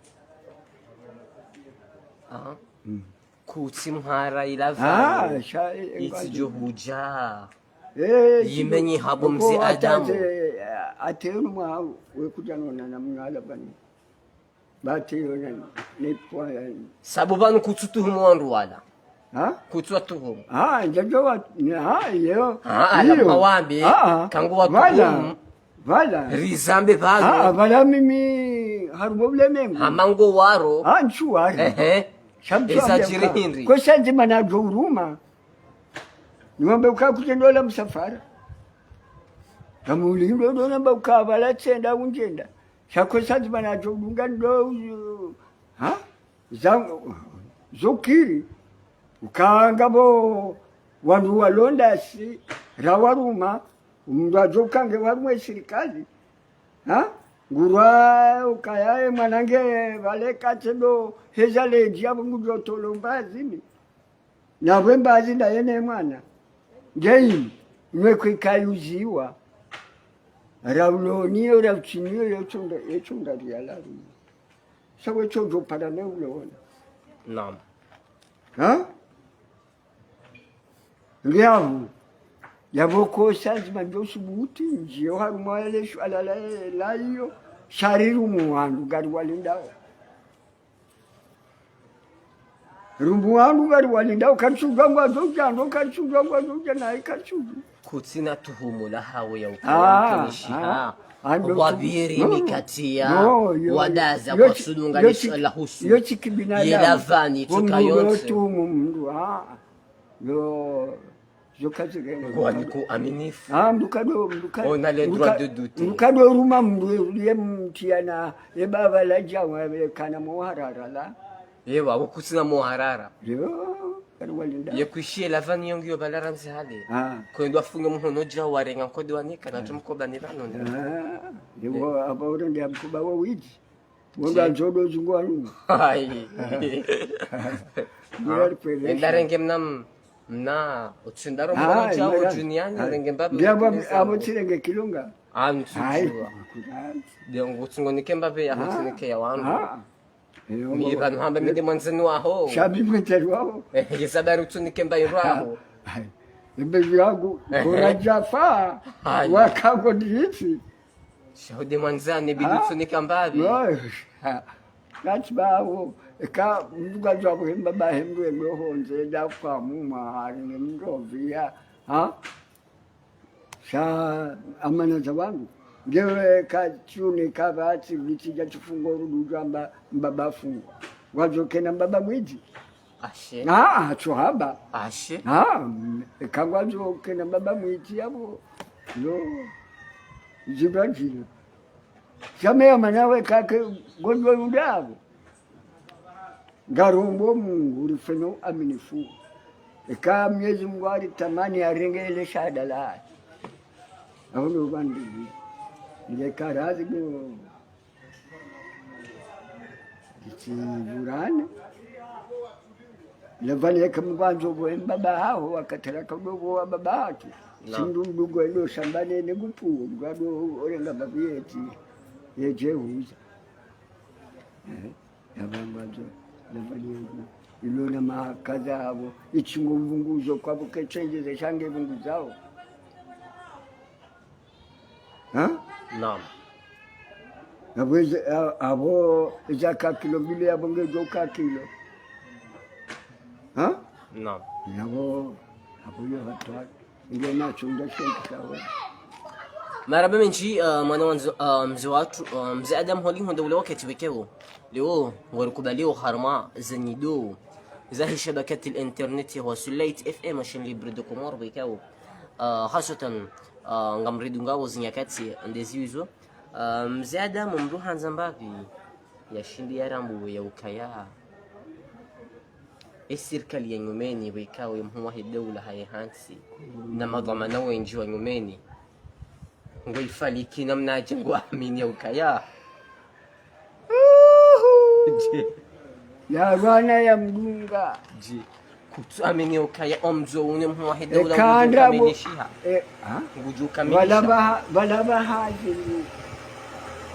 Aha. Mm. Kutsi mhara ila fani. Ah, sha, eh, eh, itsidjo hudja. Eh, yimenye habo mze Adamu. Ate, ate yonu mwa wekudja nona na mwana pvani. Bati yona, ne pwa yani. Sabu pvanu kutsu tuhumu wandru wala. Ha? Kutsu watuhumu. Ah, ndjadjo wa, ha, iyo. Ah, ala iyo. Mawambi, ah, ah. Kangu watuhumu. Pvala. Pvala. Rizambe pvanu. Ah, pvala mimi, harumwa ulemengu. Hama ngo waro. Ah, ntsu waro. Ehe. Sha mtsu eza wambia djiri ka. Hindri. Kosa ndzima nadjo uruma. Nimwambe uka kutsendola msafara. Kamulindo ndo namba uka pvala tsenda undjenda. Sha kosa ndzima nadjo dunga ndo, ha? Za, zokiri. Uka ngapvo wandru walonda si, rawaruma, mndru adjo uka nge warumwa ye sirikali. Ha? Ngurwa ukaya ye mwana nge pvale katsendo heza ledji yapvo ngudjo tolo mbazini. Na pvwe mbazi nda yene mwana. Ngeyi, nwe kwikayuziwa. Ra uloniyo, ra utsiniyo, yetsonda, yetsonda riyalaru. Sawe tsodjo para ne ulona. Naam. Ha? Ngiyapvo. Yapvo kosa ndzima ndo subuti, ndjiyo harumwa yale shu alala la iyo, sha rirumu wandru ngari walindao. Rumbu wandru ngari walindao, karitsudjuwa ngwadjo udja, ndo karitsudjuwa ngwadjo udja, naye karitsudjuwa. Kutsina tuhumu la hawe ya ukaya mtumishi, ha. Ah, ndo wabiri no, mikatiya, no, yo, wadaza yo kwa tsi-, sudunga yo ni tsi-, suala husu. Yo tsi kibinadamu. Ye lavani, wo mndru tuka yontsi. Yo tuhumu mndru, ah. Yo, yo kazi gani? Ngwani ku aminifu. Ah, mndru kado, mndru ka-, on a le droit de douter. Mndru kado ruma mndru ye mtiyana, ye baba la djawa, ye kana muharara la. Ewa, wo kutsina muharara. Yo, kari walinda. Ye kwishiye lavani yongiyo pvala randzi hale. Ah. Kwendo afunge muhono dja warenga nkodi wanika, na tumkoba ni pvanu nde. Ah, ewa, apa urende ya mkoba wa widji. Wonga nzodo zingwanu. Ayi. Mira pele. Enda renge mna m-, mna, utsindaro mna cha udjuniani, renge mbabe. Ndia abo, abo tsirenge kilonga. Ah, ntsudjuwa. Ayi. Ndio ngutsingonike mbabe ya, ah, ngutsinike ya wanu. Ah. Eyo, mi pvanu hamba mi nde mwandzani waho. Sha mi mwandzani waho. Eh, yesabari utsunike mbayi raho. Ayi. Embe yangu, eh, kora djafa. Ayi. Wakango ni itsi. Sha ude mwandzani bidi utsunike mbabe. No. Ha. Kati bawo, eka mndru kadjwa kuhemba bahembe ndo hondze, dja kwa muma, hari ne mndru pviya. Ha? Sha amana za wandru. Ngewe katsunika pvatsi, vitsi dja tsifungo rudu djamba mbaba fungwa. Ngwadjo kena mbaba mwidzi. Ashe. Ah, ah, tsohaba. Ashe. Ah, mm, eka ngwadjo kena mbaba mwidzi yapvo. Yo. Zibra djina. Sha me amana we kake ngodjo yudapvo. Ngarombo Mungu, rifanye uaminifu. Eka Mwenyezi Mungu aritamani arenge le shahada la. Aho ndo pvandzi. Nge karazi bo. Itsi vurane. Lavani eka mwandzo bo mbaba haho, wakatara ka bo wa baba hatu. Naam. Sindru ndugo endo shambani ne gupu, ngwado orenga babi yeti. Yedje huza. Eh. Yapvo ngwandzo, lavani yenu. Ilo na makaza apvo, itsingo uvunguzo kwapvo ketsenjeze shange vunguzao. Ha? Naam. Yapvo eze, a-, apvo eza ka kilo mbili yapvo ngedjo ka kilo. Ha? Naam. Yapvo, apvo yo hatwari. Nge nacho ndashonka kawe. Marahaba mendji, ah, mwana wa nzo-, ah, mze watru, ah, mze Adam holi honde ule wakati wekeo. Leo, ngorikubaliyo harumwa ze nyido zahe shabakati la internet ya Wasulait F M, chaîne libre de Comores wekeo. Ah, haswatan, ah, ngamridungao zinyakati nde ziwizo. Ah, mze Adamu, mdru handza mbapvi yashindi yarambuwe ya ukaya ye sirikali ya nyumeni, weka we mhuu wahe daula haye hantsi, na madhwamana wendji wa nyumeni, ngo ifaliki namnadje, ngo amini ya ukaya. Je. Ya bwana ya mdunga. Je. Kutsu amini ya ukaya omdjo unu mhuu wahe daula ngudjo ukamilishiha. Eh, ha? Ngudjo ukamilisha. Pvala pvaha-, pvala pvaha djiri.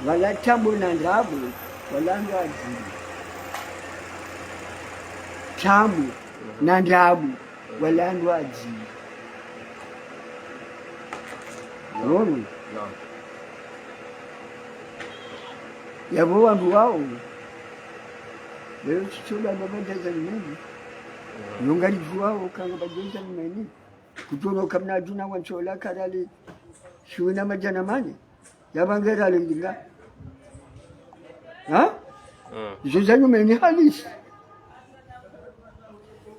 Pvala tambo na ndrabo, pvala ndo adjiri. Tambo na ndrabo, pvala ndo adjiri. Unono? Naam. Yapvo wandru wao, leo tsitsola ngapvadja za nyumeni. Yo ngaridjuwao ka ngapvadja za nyumeni. Kutsono kamna djuna wantsola karali shiwi na madjana mane. Yapvo ngerali ndinga. Ha? Mm. Izo za nyumeni halisi.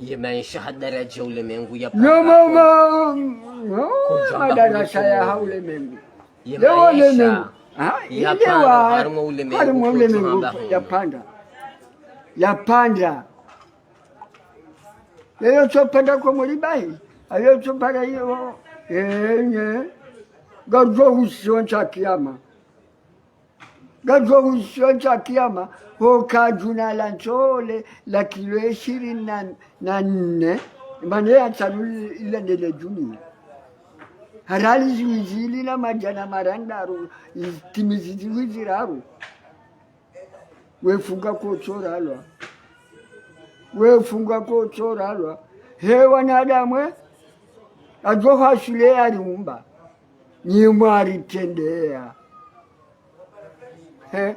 Ye maesha ha daradja ulemengu ya panda. No, ma, ma, no, madarasa ya ha ulemengu. Ye maesha ya panda, harimwa ulemengu, harimwa ulemengu ya panda. Ya panda. Yeyo tso panda kwa muribahi. Ayo tso panda iyo. Enye. Ngadjo husiwa ntsa kiyama. Ngadjo husiwa ntsa kiyama, hoka djuna la ntsole la kilo ishirini na nne, mane ya tsanu ila ndele djuni. Harali ziwi zili na madjana marandaru, timizi ziwi ziraru. Wefunga kotsoralwa. Wefunga kotsoralwa. He wanadamu, eh? Adjo hashule yariumba. Nyi mwaritrendeya. He?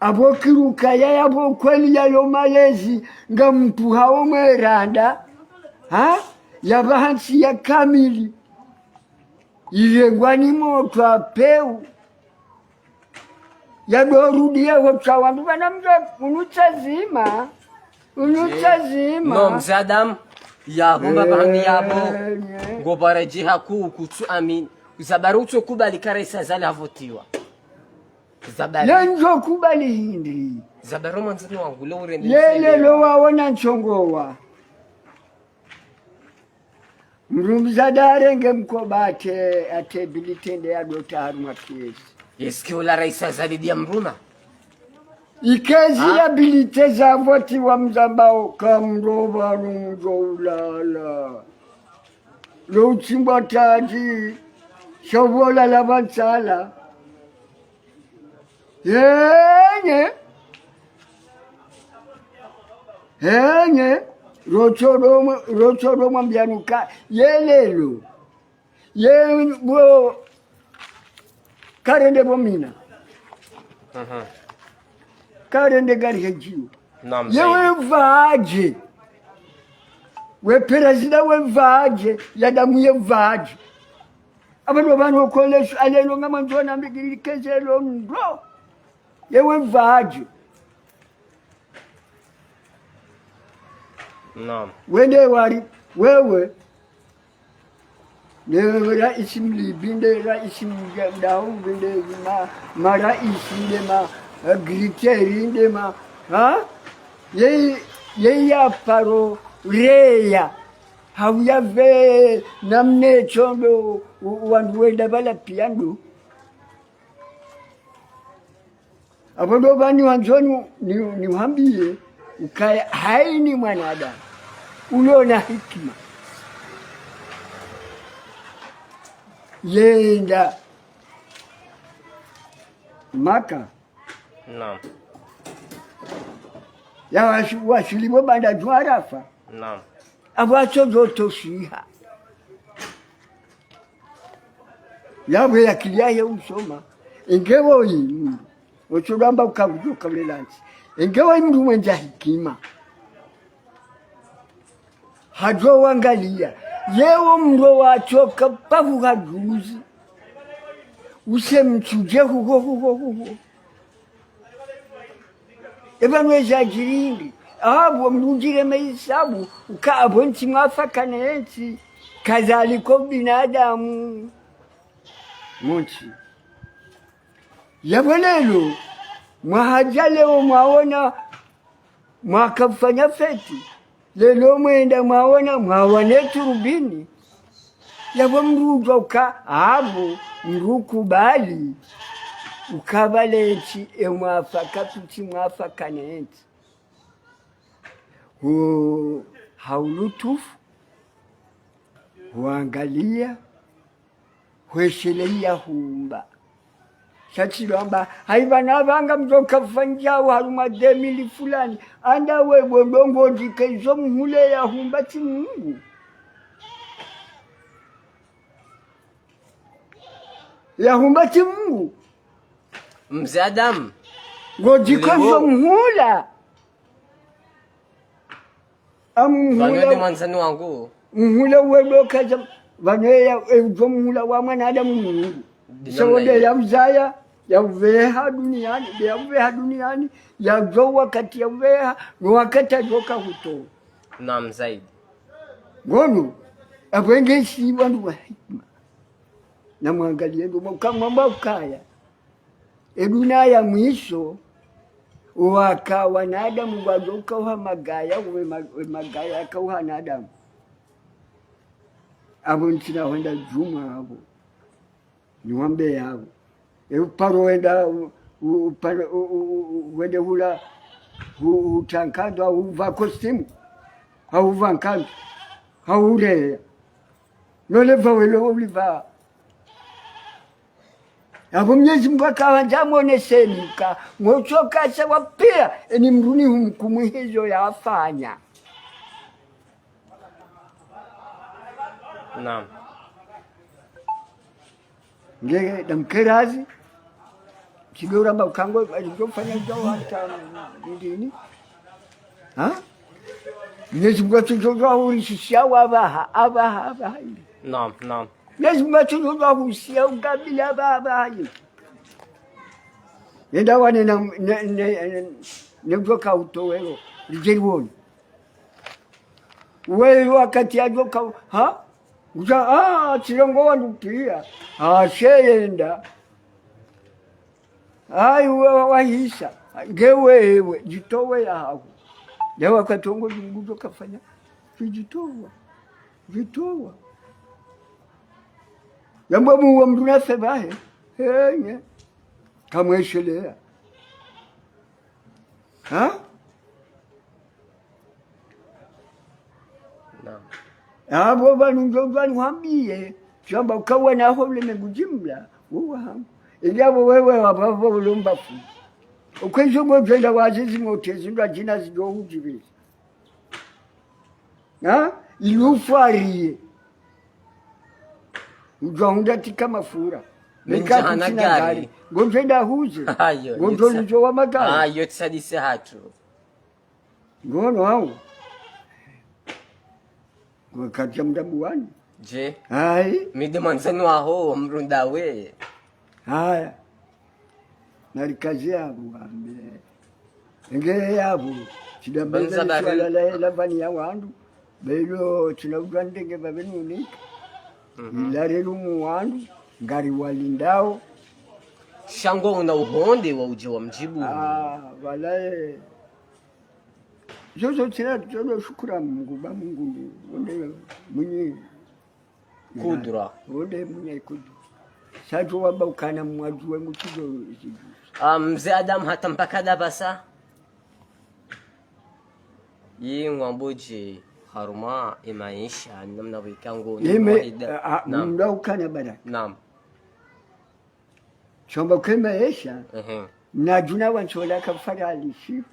Apvo kiruka ya yapvo kweli yayo malezi ngamtru hawo mweranda. Ha? Yapvaha ntsi ya kamili. Irengwa ni motro wa peu. Yadorudi yeho tsa wandru pvana mdru unu tsazima. Unu tsazima. No, mze Adamu. Yapvo, mbaba hangu yapvo. Eh, nye. Ngo pvara djiha kuu kutsu amini. Zabari utso kubali ka raisi Azali havotiwa. Zabari. Ye ndjo kubali hindri. Zabari mwandzani wangu, lo urende. Ye lelo waona ntsongowa. Mdru mdzadze harenge mkoba atre, atre bulletin nde ya dota harumwa pièce. Est-ce que ola raisi Azali ndiye amruma? Ikezi ya bulletin za voti wa mdzambao kamdro pvanu mdjo ulala. Lo utsimbwa tadji, sho pvo lala pvantsala. Enye. Enye. Rotsodo mwa-, rotsodo mwambianuka. Ye lelo. Ye bo. Karende bo mina. Mhm. Karende gari hedjiyo. Naam, ye Saidi. We vadje. We prezida we vadje. Ya damu ye vadje. Apvanu pvanu okolesu alelo ngamwandzo na mbigiri kezelo ndo. Yewe vadje. Naam. Wende wari, wewe. Nde raisi mlibi, nde raisi mdau, nde ma, maraisi, nde ma, eh, griteri, nde ma, ha? Ye, ye ya paro reya. Hauya pve namna tsondo, u-, wandru wenda pvala piya ndo. Apvo ndo pvani wandzoni ni, ni, niwambiye, ukaya haini mwanadamu, ulo na hikima. Yenda Maka. Naam. Ya washi-, washili pvo banda dju Arafa. Naam. Apvo atso djo toshiha. Yapvo ye akili yahe usoma. Inge woyi mndru. Otso djwamba uka udjo kaulela ntsi. Inge woyi mndru mwendza hikima. Hadjo wangaliya. Yewo mndru watsoka pavu hadjuzi. Use mtsudje huho, huho, huho. Epvanu ezadjiri ndi, apvo mdru udjire mahisabu, uka apvo ntsi mwafakane entsi. Kadhalika binadamu. Muntsi. Yapvo leo, mwahadja leo mwaona, mwakafanya feti. Leo mwenda mwaona, mwawana turubini. Yapvo mdru udjuwa uka, apvo, mdru kubali. Ukabali ntsi, e mwafaka, kutsi mwafaka ne ntsi. Hu-, ha ulutufu, huangalia, hwesheleya humba. Sha tsi lwamba, hayi pvanu apvanga mdjo kafanya harumwa deux mille fulani. Anda we, bo ndrongo ndjike zo mhule ya humba tsi Mungu. Ya humba tsi Mungu. Mze Adam. Ngodjike zo mhula. Am mhula. Pvanu nde mwandzani wangu. Mhula wewe kaza, pvanu ya, e, udjo mhula wa mwanadamu Mungu. Sha wo nde ya uzaya, ya uveha duniani, nde ya uveha duniani, ya udjo wakati ya uveha, no wakati adjo ka hutowa. Naam, zaidi. Ngono, apvo nge si wandru wa hikima. Na mwangalie ndo mwa-, ka-, mwamba ukaya. E dunia ya mwiso, waka wanadamu wadjo kauha magaya, we ma-, we magaya yakauha wanadamu. Apvo ntsina hwenda djumwa apvo. Niwambe yapvo. E uparo wenda, u-, u-, uparo, u-, u-, u-, u-, wende hula, u-, uta nkandwa, uva kostimu, hau uva nkandwa, hau ureya. Nole pva welo uliva. Apvo Mnyezi Mungu akawandza mwoneseni ka, ngotsoka sawa piya, eni mdru ni humkumu hezo yafanya. Naam. Nge damkerazi, tsidjo ramba uka ngo, tsidjo fanya djau hata ndini. Ha? Mnyezi Mungu atsudjo djua hurishisha wa apvaha, apvaha, apvaha. Naam, naam. Mnyezi Mungu atsudjo djua husia ukabila apvaha, apvaha. Yenda wane na, ne, ne, ne, ne mdjoka utowelo, ridjeri woni. Wewe wakati yadjoka, ha? Nguja, ah, tsilongo wandru piya. Ah, she yenda. Ayi, wewe wahisa. Nge wewe, djitowe ya hahu. Ya wakati ongo ngujo kafanya. Kudjitowa. Djitowa. Yamba muwa mdru na sebahe. Henye. Kamwesheleya. Ha? Naam. Apvo pvanu ndjo pvanu hwambiye, shamba ukawa na hole megu jimla, uwa hangu. Ili apvo wewe wapvapvo ulomba fu. Ukwezi ngo djwenda wazizi mote zindwa djina zidjo hudjibili. Ha? Ilufwariye. Udjwa hundra tika mafura. Mika kutsina gari. Ngodjwenda huze. Ayo, ngodjo yotsa-, nidjo wa magari. Ayo, tsadise hatru. Ngono hau. Ngwe kadja mdambu wani. Je. Ayi. Mi nde mwandzani waho, mrunda we. Haya. Nalikaze yapvo wambe. Nge yapvo. Tsidambe banza na bari. Swala la, la pvani ya wandru. Belo, tsina udjwa ndenge pvapveni unika. Mhm. Ilale lumu wandru. Ngari walindao. Sha ngo una uhonde wa udje wa mdjibu. Ah, walaye. Zozo tsina, zozo shukura Mungu, ba Mungu ndi, wonde mwinyi kudra. Wonde mwinyi kudra. Sha djo wamba ukana mwadjuwe ngutsudjo zidju. Ah, mze Adam hata mpaka ndapvasa. Yi ngwambo dje harumwa e maesha, namna wika ngo, ime, namna wahida. Ah, ah, naam. Mda ukana baraka. Naam. Shamba kwe maesha, ehe, na djuna wantsola kafara alishifu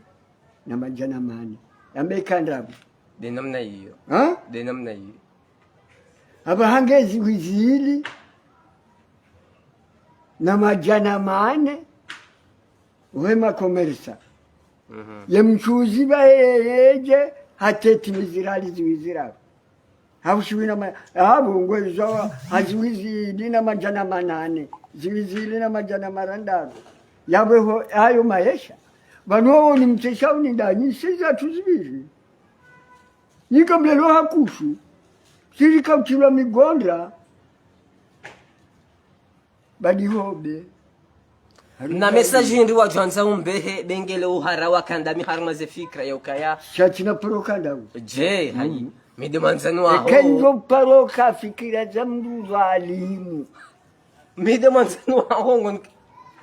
na madjana mane. Yambe kandrabu. Nde namna iyo. Ha? Nde namna iyo. Apvaha nge zihwi zili na madjana mane, we makomersa. Mhm. Ye mtsuzi pvaye yedje, hateti mizirali zihwi ziraru. Hau shiwi na ma-, hau ngwezo ha zihwi zili na madjana manane, zihwi zili na madjana marandaru. Yapvo ho, ayo maesha. Pvanu wo ni mtesha uni ndanyi, si zatru zipviri. Nika mlelo hakushu. Sirika utrilwa migondra, badi hobe. Na message hindri wadjwandza umbehe, bengele uhara wa kandami harumwa ze fikira ya ukaya. Sha tsina paro kandami. Je, hayi. Mm. Mi de mwandzani waho. Eka ndjo paro ka fikira za mndru dhwalimu. Mi de mwandzani waho ngon-,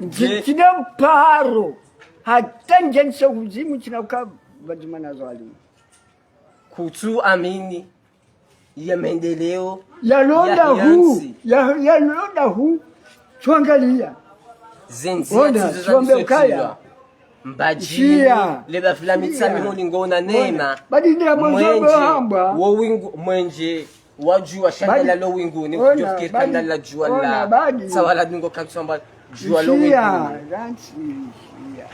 je. Tsina paro. Hata ndje ntse huzimu tsina uka pvadzima na dhwalimu. Kutsu amini. Ya maendeleo. Ya londa hu, ya, ya londa hu, tswangalia. Zenzi ona, ya tizo za tswambe ukaya. Misotilwa. Mbadjini, shiya. Leba fila mitsa mihoni ngona nema. Ona, badi ndira mwenje wo hambwa. Wo wingu, mwenje, wa djuwa shandala lo wingu, ni kudjofikiri kandala djuwa la. Ona, badi. Tsawala dungo katswamba. Djuwa lo wingu. Shiya, rantsi, shiya.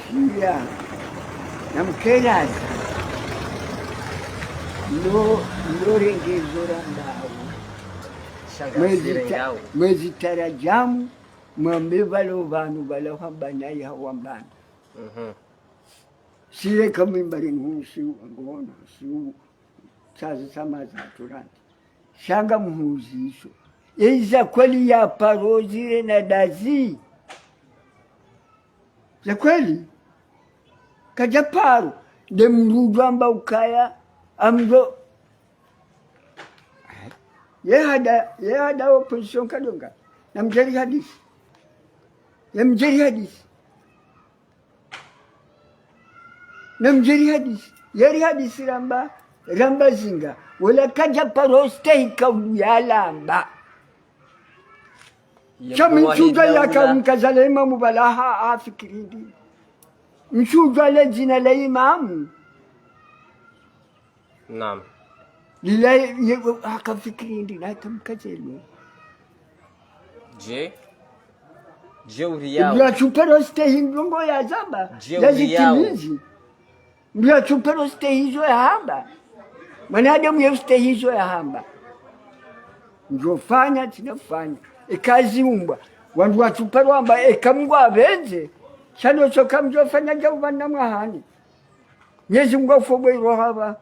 Shiya. Na mkelazi. Lo, lo rengezo ra ndawo. Shanga mwezi ta-, mwezi taradjamu, mwambe pvalo pvanu pvala hwamba nayi hawambana. Mhm. Sile kamimbari nhu si ngona, si u-, tsazi samaza turani. Sha ngamhuzisho. Eza kweli ya paro zile na dazi. Za kweli. Kadja paro. De mndru udjwamba ukaya. Amdo. Ye hada, ye hada opposition kadonga. Na mdjeri hadisi. Ye mdjeri hadisi. Na mdjeri hadisi. Yeri hadisi ramba, ramba zinga. Wala kadja paro stehi kaulu ya lamba. Sha mi ntsudjuwa yaka mkazale imamu pvala ha, ha fikiri ndi. Ntsudjuwa le dzina la imamu. Naam. Lila ye, haka fikiri ndi na haka mkazelo. Je? Je uri yawo? Mndru atsuparo stehi ndrongo ya zamba. Je uri yawo? Ya zitimizi. Mndru atsuparo stehi zo ya hamba. Mwanadamu ye stehi zo ya hamba. Ndjofanya, tsina fanya. Eka ziumbwa. Wandru watsuparo hamba, eka Mngu apvendze. Sha no tsoka mdjofanya dja upvana mwahani. Mnyezi Mngu afobwe iroha pva.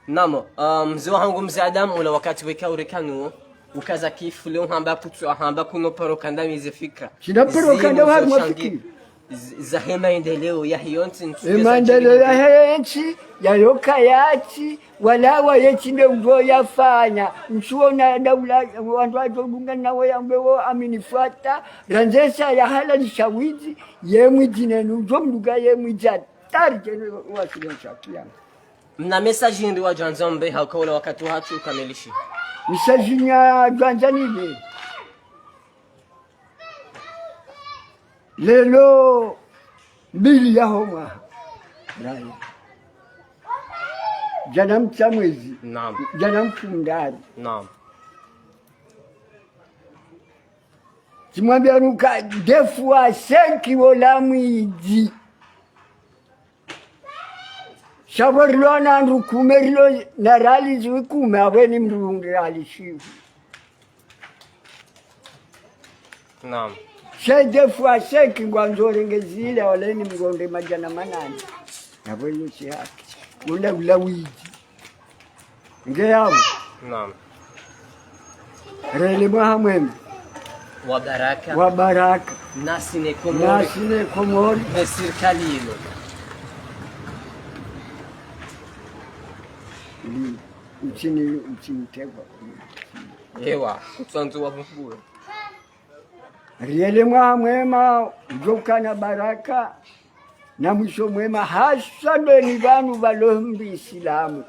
Naam, ah, mze wahangu mze Adamu, ula wakati weka ureka nuwo, ukaza kifu leo hamba kutsu, hamba kuno paro kandami ze fikira. Tsina paro kandami harumwa fikira. Z-, za he maendeleo ya hiyo ntsi ntsu. E maendeleo ya he ntsi, ya yoka ya ntsi, wala wa ye ntsi nde udjo yafanya. Ntsuona daula, wandru wadjo dunga nawo yambe wo amini fwata, randzesa ya halalisha widzi, ye mwidzi nenu, udjo mdunga ye mwidzi. Tari djeni wasili nsha kiyama. Mna message hindri wadjwandza mbe hauka ula wakati wahatru ukamilishi? Message nya djwandza nile. Lelo mbili ya homwa. Raya. Djana mtsa mwezi. Naam. Djana mfumdraru. Naam. Tsimwambia nuka deux fois cinq wola mwidzi. Sha pvo rilo na wandru kume rilo na rali zwi kume, apvweni mndru rali shivu. Naam. Sha deux fois cinq ngwandzo renge zile, waleni mngonde madjana manane. Apvweni tsi haki. Wonda ula widzi. Nge yawo. Naam. Rele mwaha mwema. Wa baraka. Wa baraka. Nasi ne Komori. Nasi ne Komori. Ne sirikali ilo. Ni, utsini, utsini tegwa. Ewa, kutsanzu wa mkuu. Rele mwaha mwema, udjokana baraka. Na mwiso mwema haswa ndo ni pvanu pvalo mndru Isilamu.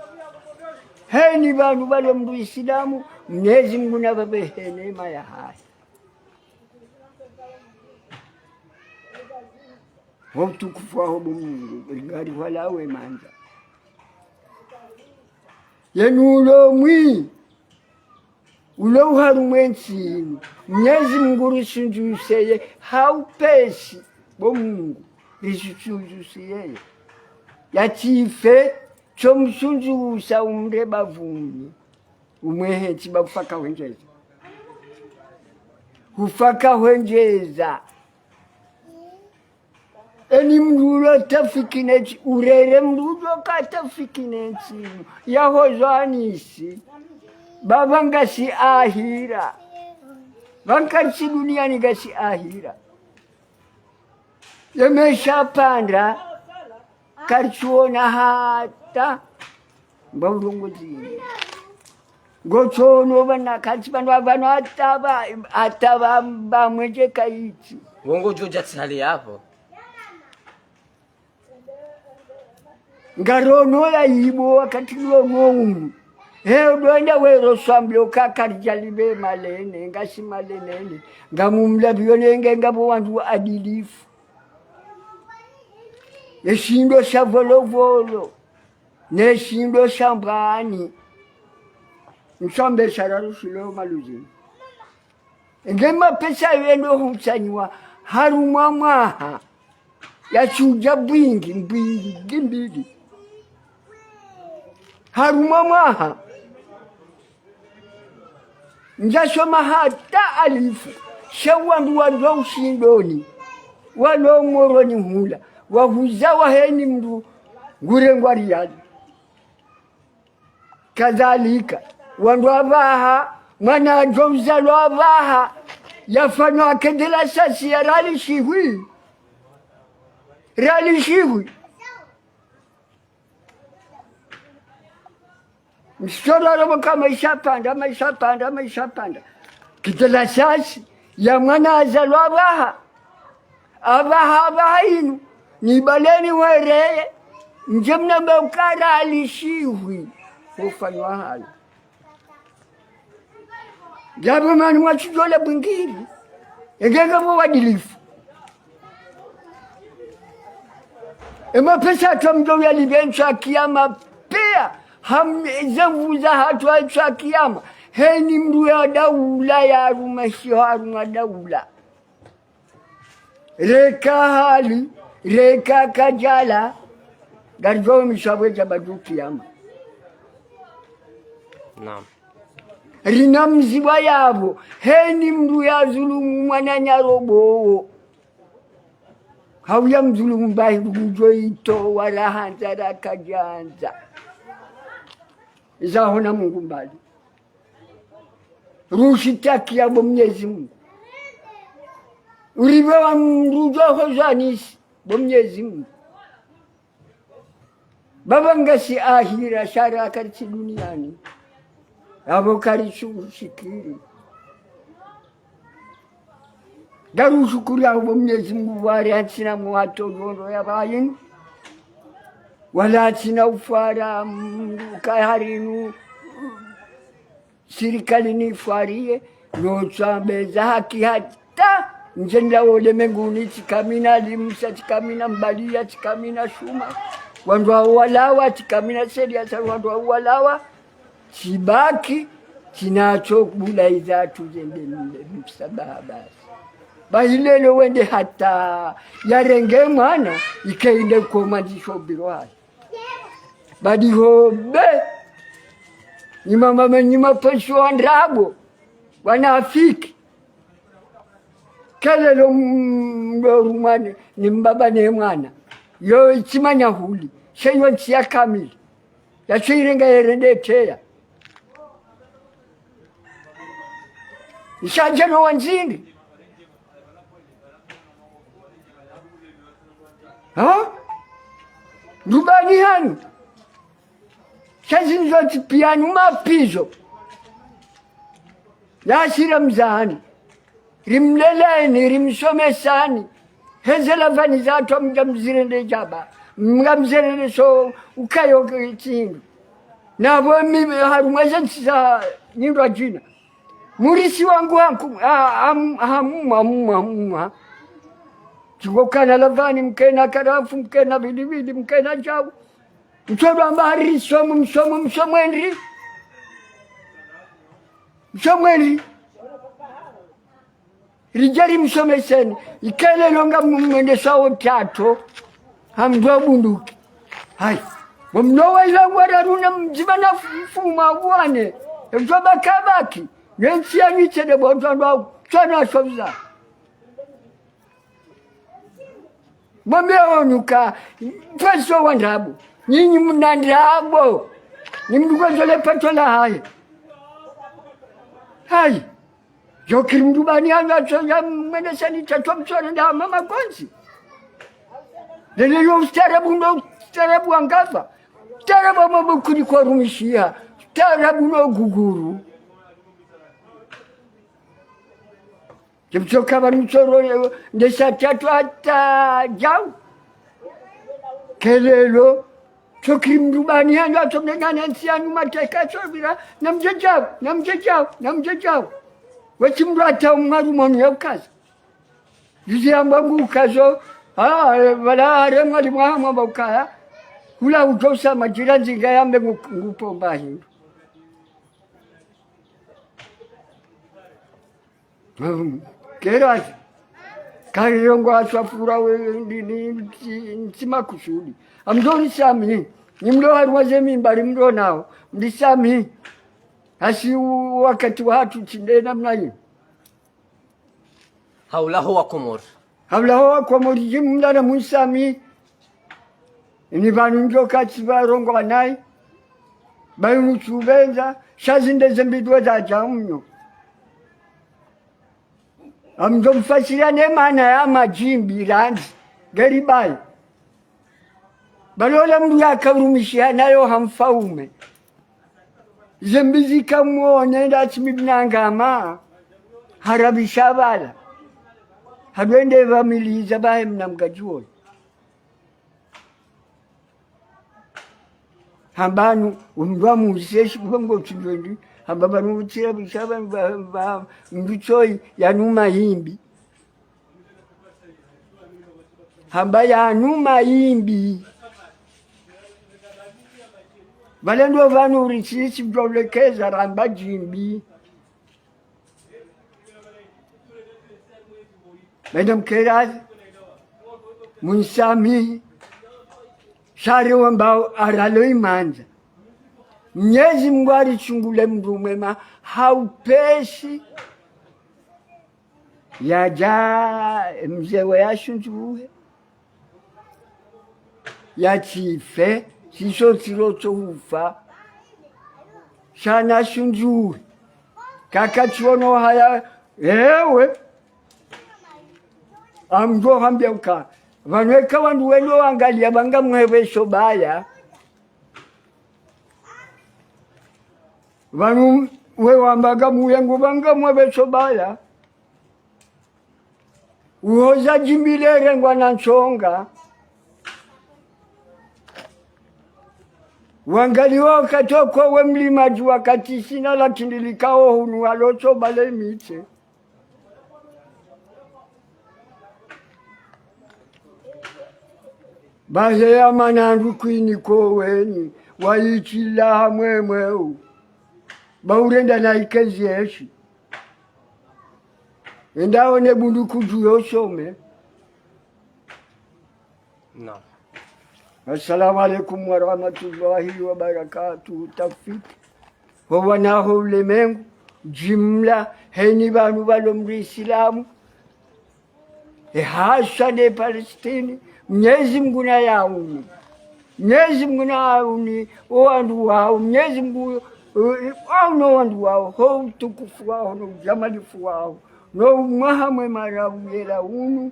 Heni pvanu pvalo mndru Isilamu, Mnyezi Mngu na pvapve he neema yahahe. Ho utukufu waho bo Mngu, ringari hwalawe mandza. Yenu ulo mwi, ulo uharumwa entsi inu, Mnyezi Mngu risundjuse ye, ha upesi, bo Mngu, risundjuse ye. Yatsife, tso msundjusa umre bavuni. Umwehe tsiba ufaka hwendjeza. Ufaka hwendjeza. Eni mndru ulo tafiki nentsi, urere mndru ulo katafiki nentsi. Yaho zwanisi. Baba ngasi ahira. Pvanu karitsi duniani ngasi ahira. Yemesha pvanda, karitsuona hata. Mba urongozi. Ngotsono pvanu, karitsi pvanu, pvanu hata pva, hata pva, pva mwendje kayitsi. Wongo djodja tsihali yapvo. Ngarono ya yibo wakati rono unu. He, udwenda wero swambio kakaridjalibe malene, ngasi malenene. Ngamumlapvio nenge ngapvo wandru waadilifu. Eshindo sha volovolo. Neshindo sha mbwani. Nsombe shararu shilo maluzini. Nge mapesa yendo hutsanyiwa harumwa mwaha. Yatsudja bwingi, mbwingi mbili. Harumwa mwaha. Ndjasoma hata alifu. Sha wandru walo ushindoni. Walo Moroni hula. Wahuza waheni mndru ngurengwa riyali. Kadhalika, wandru apvaha, mwana adjo uzalwa apvaha, yafanywa kedela sasi ya rali shihwi. Rali shihwi. Msora robo ka maisha pvanda, maisha pvanda, maisha pvanda. Kedela sasi ya mwana azalwa apvaha. Apvaha, apvaha inu, nibaleni wereye, ndje mnambe ukara alishihwi, hufanywa hayo. Yapvo mani mwatsidjola bwingiri, engenge pvo wadilifu. Emapesa hatru mdjo yalipve ntswa kiyama pia, ham-, ze nvu zahatru ntswa kiyama, heni mndru ya daula ya harumwa shiho harumwa daula. Reka hali, reka kadjala, ngaridjo misha pvwedja pvadju kiyama. Naam. Rina mzibwa yapvo, heni mndru ya zulumu mwananya robo wo. Hau ya mzulumu bahi ngudjo itowa rahandza rakadjandza. Zahona Mungu mbali. Rushitakiya bo Mnyezi Mungu. Uripve wa mndru djo hozwanisi bo Mnyezi Mungu. Baba ngasi ahira sha ra karitsi duniani. Apvo karitsu shikiri. Ngarushukuru ya bo Mnyezi Mungu wari hatsina mwato djondo ya bayinu. Wala hatsina ufara, mm, kaharinu. Sirikali nifwariye, no tsambeza haki hata, ndjenda wole menguni, tsikamina limsa, tsikamina mbaliya, tsikamina shuma. Wandru walawa, tsikamina seria sa wandru walawa, tsibaki, tsinatsokubula iza tuzende mle msabaha basi. Bahi lelo wende hata, yarenge mwana, ike inde koma ndisho biro hata. Badi ho be. Ni mama me-, ni mapesho wa ndrabo. Wanafiki. Kelelo m-, mlo rumane, ni mbaba ne mwana. Yo itsimanya huli. She yo ntsi ya kamili. Ya she irenga yerende teya. Isha djeno wandzindri. Ha? Ndubani hanu. Sha zinu zontsi pia ni mapvizo. Yashira mzani. Rimleleni, rimsomesani. Heze lavani zatru mdja mzirende djaba. Mdja mzirende so ukayo ke tsindru. Na pvo mi harumwa ze ntsi za nyindru adjina. Murisi wangu hanku, ha, ha, ha, mwa, mwa, mwa. Tsingo kana lavani, mkena karafu, mkena bilibili, mkena djau. Mtsodo amba hari somo, msomo, msomo endri. Msomo endri. Ridjeri msomeseni. Ikelelo nga mwendesa wo tato. Hamdwa bunduki. Hai. Mwamno wa ila ngwara runa mdzima na mfuma wane. Emtsoba kabaki. Nentsi ya nitse de bo ntsodo. Tsona sobiza. Mwambe wanu ka, pvwatsi wa ndrabo. Nyinyi mna ndrabo. Ni mndru kwandzo le pato lahahe. Hayi. Djo kiri mndru bani hanu atso ya mwene sani tatso mtsona nda mama kwanzi. Lele yo ustaarabu ndo ustaarabu wa ngapvo. Ustaarabu wa mambo kuli kwa rumishiha. Ustaarabu no guguru. Kipsoka pvanu tsoro, nde saa tatu hata djau. Kelelo, tsokiri mndru bani hanu atso mnena na ntsi yanu mateka tsopvira, namdje djau, namdje djau, namdje djau. Wetsi mndru hata umwaru monu ya ukaza. Juzi yamba ngu ukazo, ah, eh, pvala haremwa limwa hamwa mba ukaya. Hula udjosa madjira nzinga yambe ngu, ngu pomba hindru. Mm. Kerazi. Karirongo aswafura we ndi, ndi, ndi, ndi makusudi. Amdjo nisamihi. Ni mlo harumwa ze mimbari mlo nao. Mnisamihi. Hasi u-, wakati wahatru tsi nde namna yi. Haulaho wa Komori. Haulaho wa Komori, djimla na mnisamihi. Ini pvanu ndjo katsi pvarongowa nayi. Pvanu tsupvendza, sha zinde ze mbi ndo zadja mnyo. Amdjo mfasiriya ne maana ya madjimbi randzi, ngeri bayi. Pvalola mndru yaka urumishiha nayo ha mfaume. Ze mbi zika mwone nda tsi mi pvina ngama, harabisha pvala. Hadwende pvamiliza pvahe mna mgadji woyi. Hamba nu, undwa museshi kuhongo tsidjondri. Hamba pvanu utsira pvishaba mba, mba, mndru tsoyi yanu mayimbi. Hamba yanu mayimbi. Pvale ndo pvanu uritsisi pvdjolekeza ramba djimbi. Benda mkerazi, mnisamihi, sha ri wambao aralo imandza. Mnyezi Mngu aritsungule mndru mwema, ha upesi, yadja mze we yashundzuhe. Yatsife, sisho tsiro tso hufa. Sha nashundzuhe. Kaka tsiono haya, ewe. Amdjo hambia uka. Pvanu eka wandru wenu wangaliya pvanga mwepvesho baya. Pvanu we wamba nga muyengu pvanga mwepvesho baya. Uhoza djimbi le rengwa na ntsonga. Wangaliwa wakati oko we mlimadji wakati sina la tindilika o hunu walo tso bale mitse. Bahe ya mana ndru kwini ko weni, wayitshila hamwemwe u. Ba urenda na ikenzi eshi. Enda one bundu kudju yo some. Naam. Assalamu alaikum warahmatullahi wabarakatuh. Tafiti. Ho wana ho ulemengu, djimla, heni pvanu pvalo mri Isilamu. E haswa ne Palestini, Mnyezi Mngu na yauni. Mnyezi Mngu na yauni, o wandru wao, Mnyezi Mngu, eh, wao no wandru wao, ho utukufu wao, no ujamalifu wao, no umwaha mwema ra uyela unu,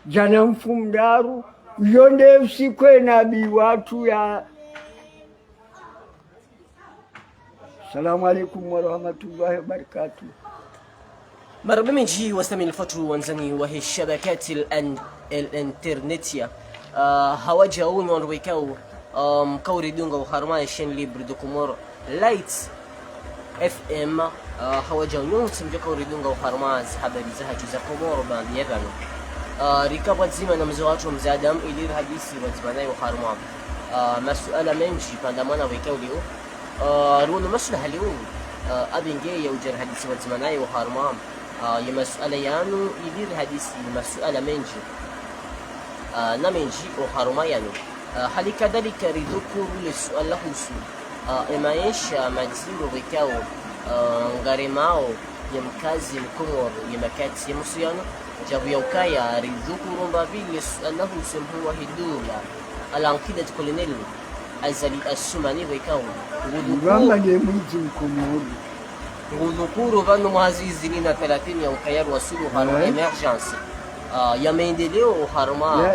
djana mfumoraru, yo nde usiku e nabi watru ya Assalamu alaikum warahmatullahi wabarakatuh. Marahaba mendji wastamilifu watru wandzani wahe shabakati al-, al-internet ya. Ah, hawadja unu wandru wekao, um, kauri dunga uharumwa ye chaîne libre de Comores, Light F M, ah, hawadja unu tsimdjo kauri dunga uharumwa ze habari zahatru za Komoro bambi ya pvanu. Ah, rika pvwadzima na mze watru mze Adam, ili rihadisi pvwadzima naye uharumwa, ah, masuala mendji pvanda mwana wekao leo. Ah, riwono masuala hali unu, ah, abenge ya udja rihadisi pvwadzima naye uharumwa, ah, ye masuala yanu, ili rihadisi masuala mendji, ah, na mendji uharumwa yanu. Ah, hali kadhalika ridhukuru le suala lahusu, ah, e maesha madziro wekao, ah, ngaremao, ya mkazi mkomori ya makati ya musuyano, djabu ya ukaya ridhukuru mbapvi le suala lahusu mhuu wahe daula, al-Aqidati Colonel Azali Assoumani pvwekao ngudhukuru, ngudhukuru pvanu mwaha zihwi zili na thalathini ya ukaya riwasulu harumwa émergence, ah, ya maendeleo harumwa, ah,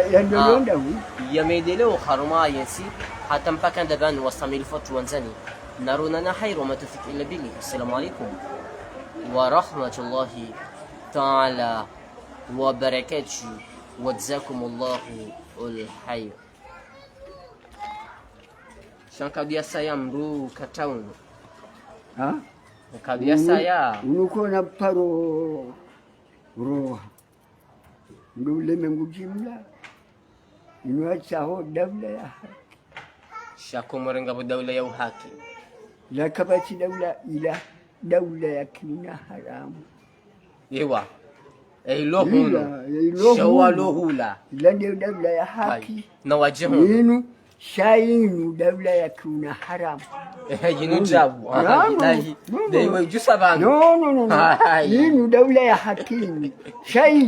ya maendeleo harumwa yentsi, hata mpaka ndapvanu wastamilifu watru wandzani. Naronana hayiri wa ma tawfiq illa billah. Assalamu alaikum wa rahmatullahi ta'ala wa barakatuh. Wa jazakumullahu al-khayr. Sha nkado ya saya mdru kataunu. Ha? Nkado ya saya. Unu kona paro roha. Ndo ulemengu jimla, inu yatsaho daula ya haki. Sha Komori ngapvo daula ya uhaki. La kapvatsi daula ila daula ya kiuna haramu. Ewa. Eilo hunu. Ila, eilo hunu. Sha walo hula. Ila nde daula ya haki. Ayi. Na wadje hunu. Inu, sha inu daula ya kiuna haramu. Ehe, inu djabu. Aha, ilahi. No, no, no. Nde iwe ujusa pvanu. No, no, no, no. Ayi. Inu daula ya haki inu. Sha inu.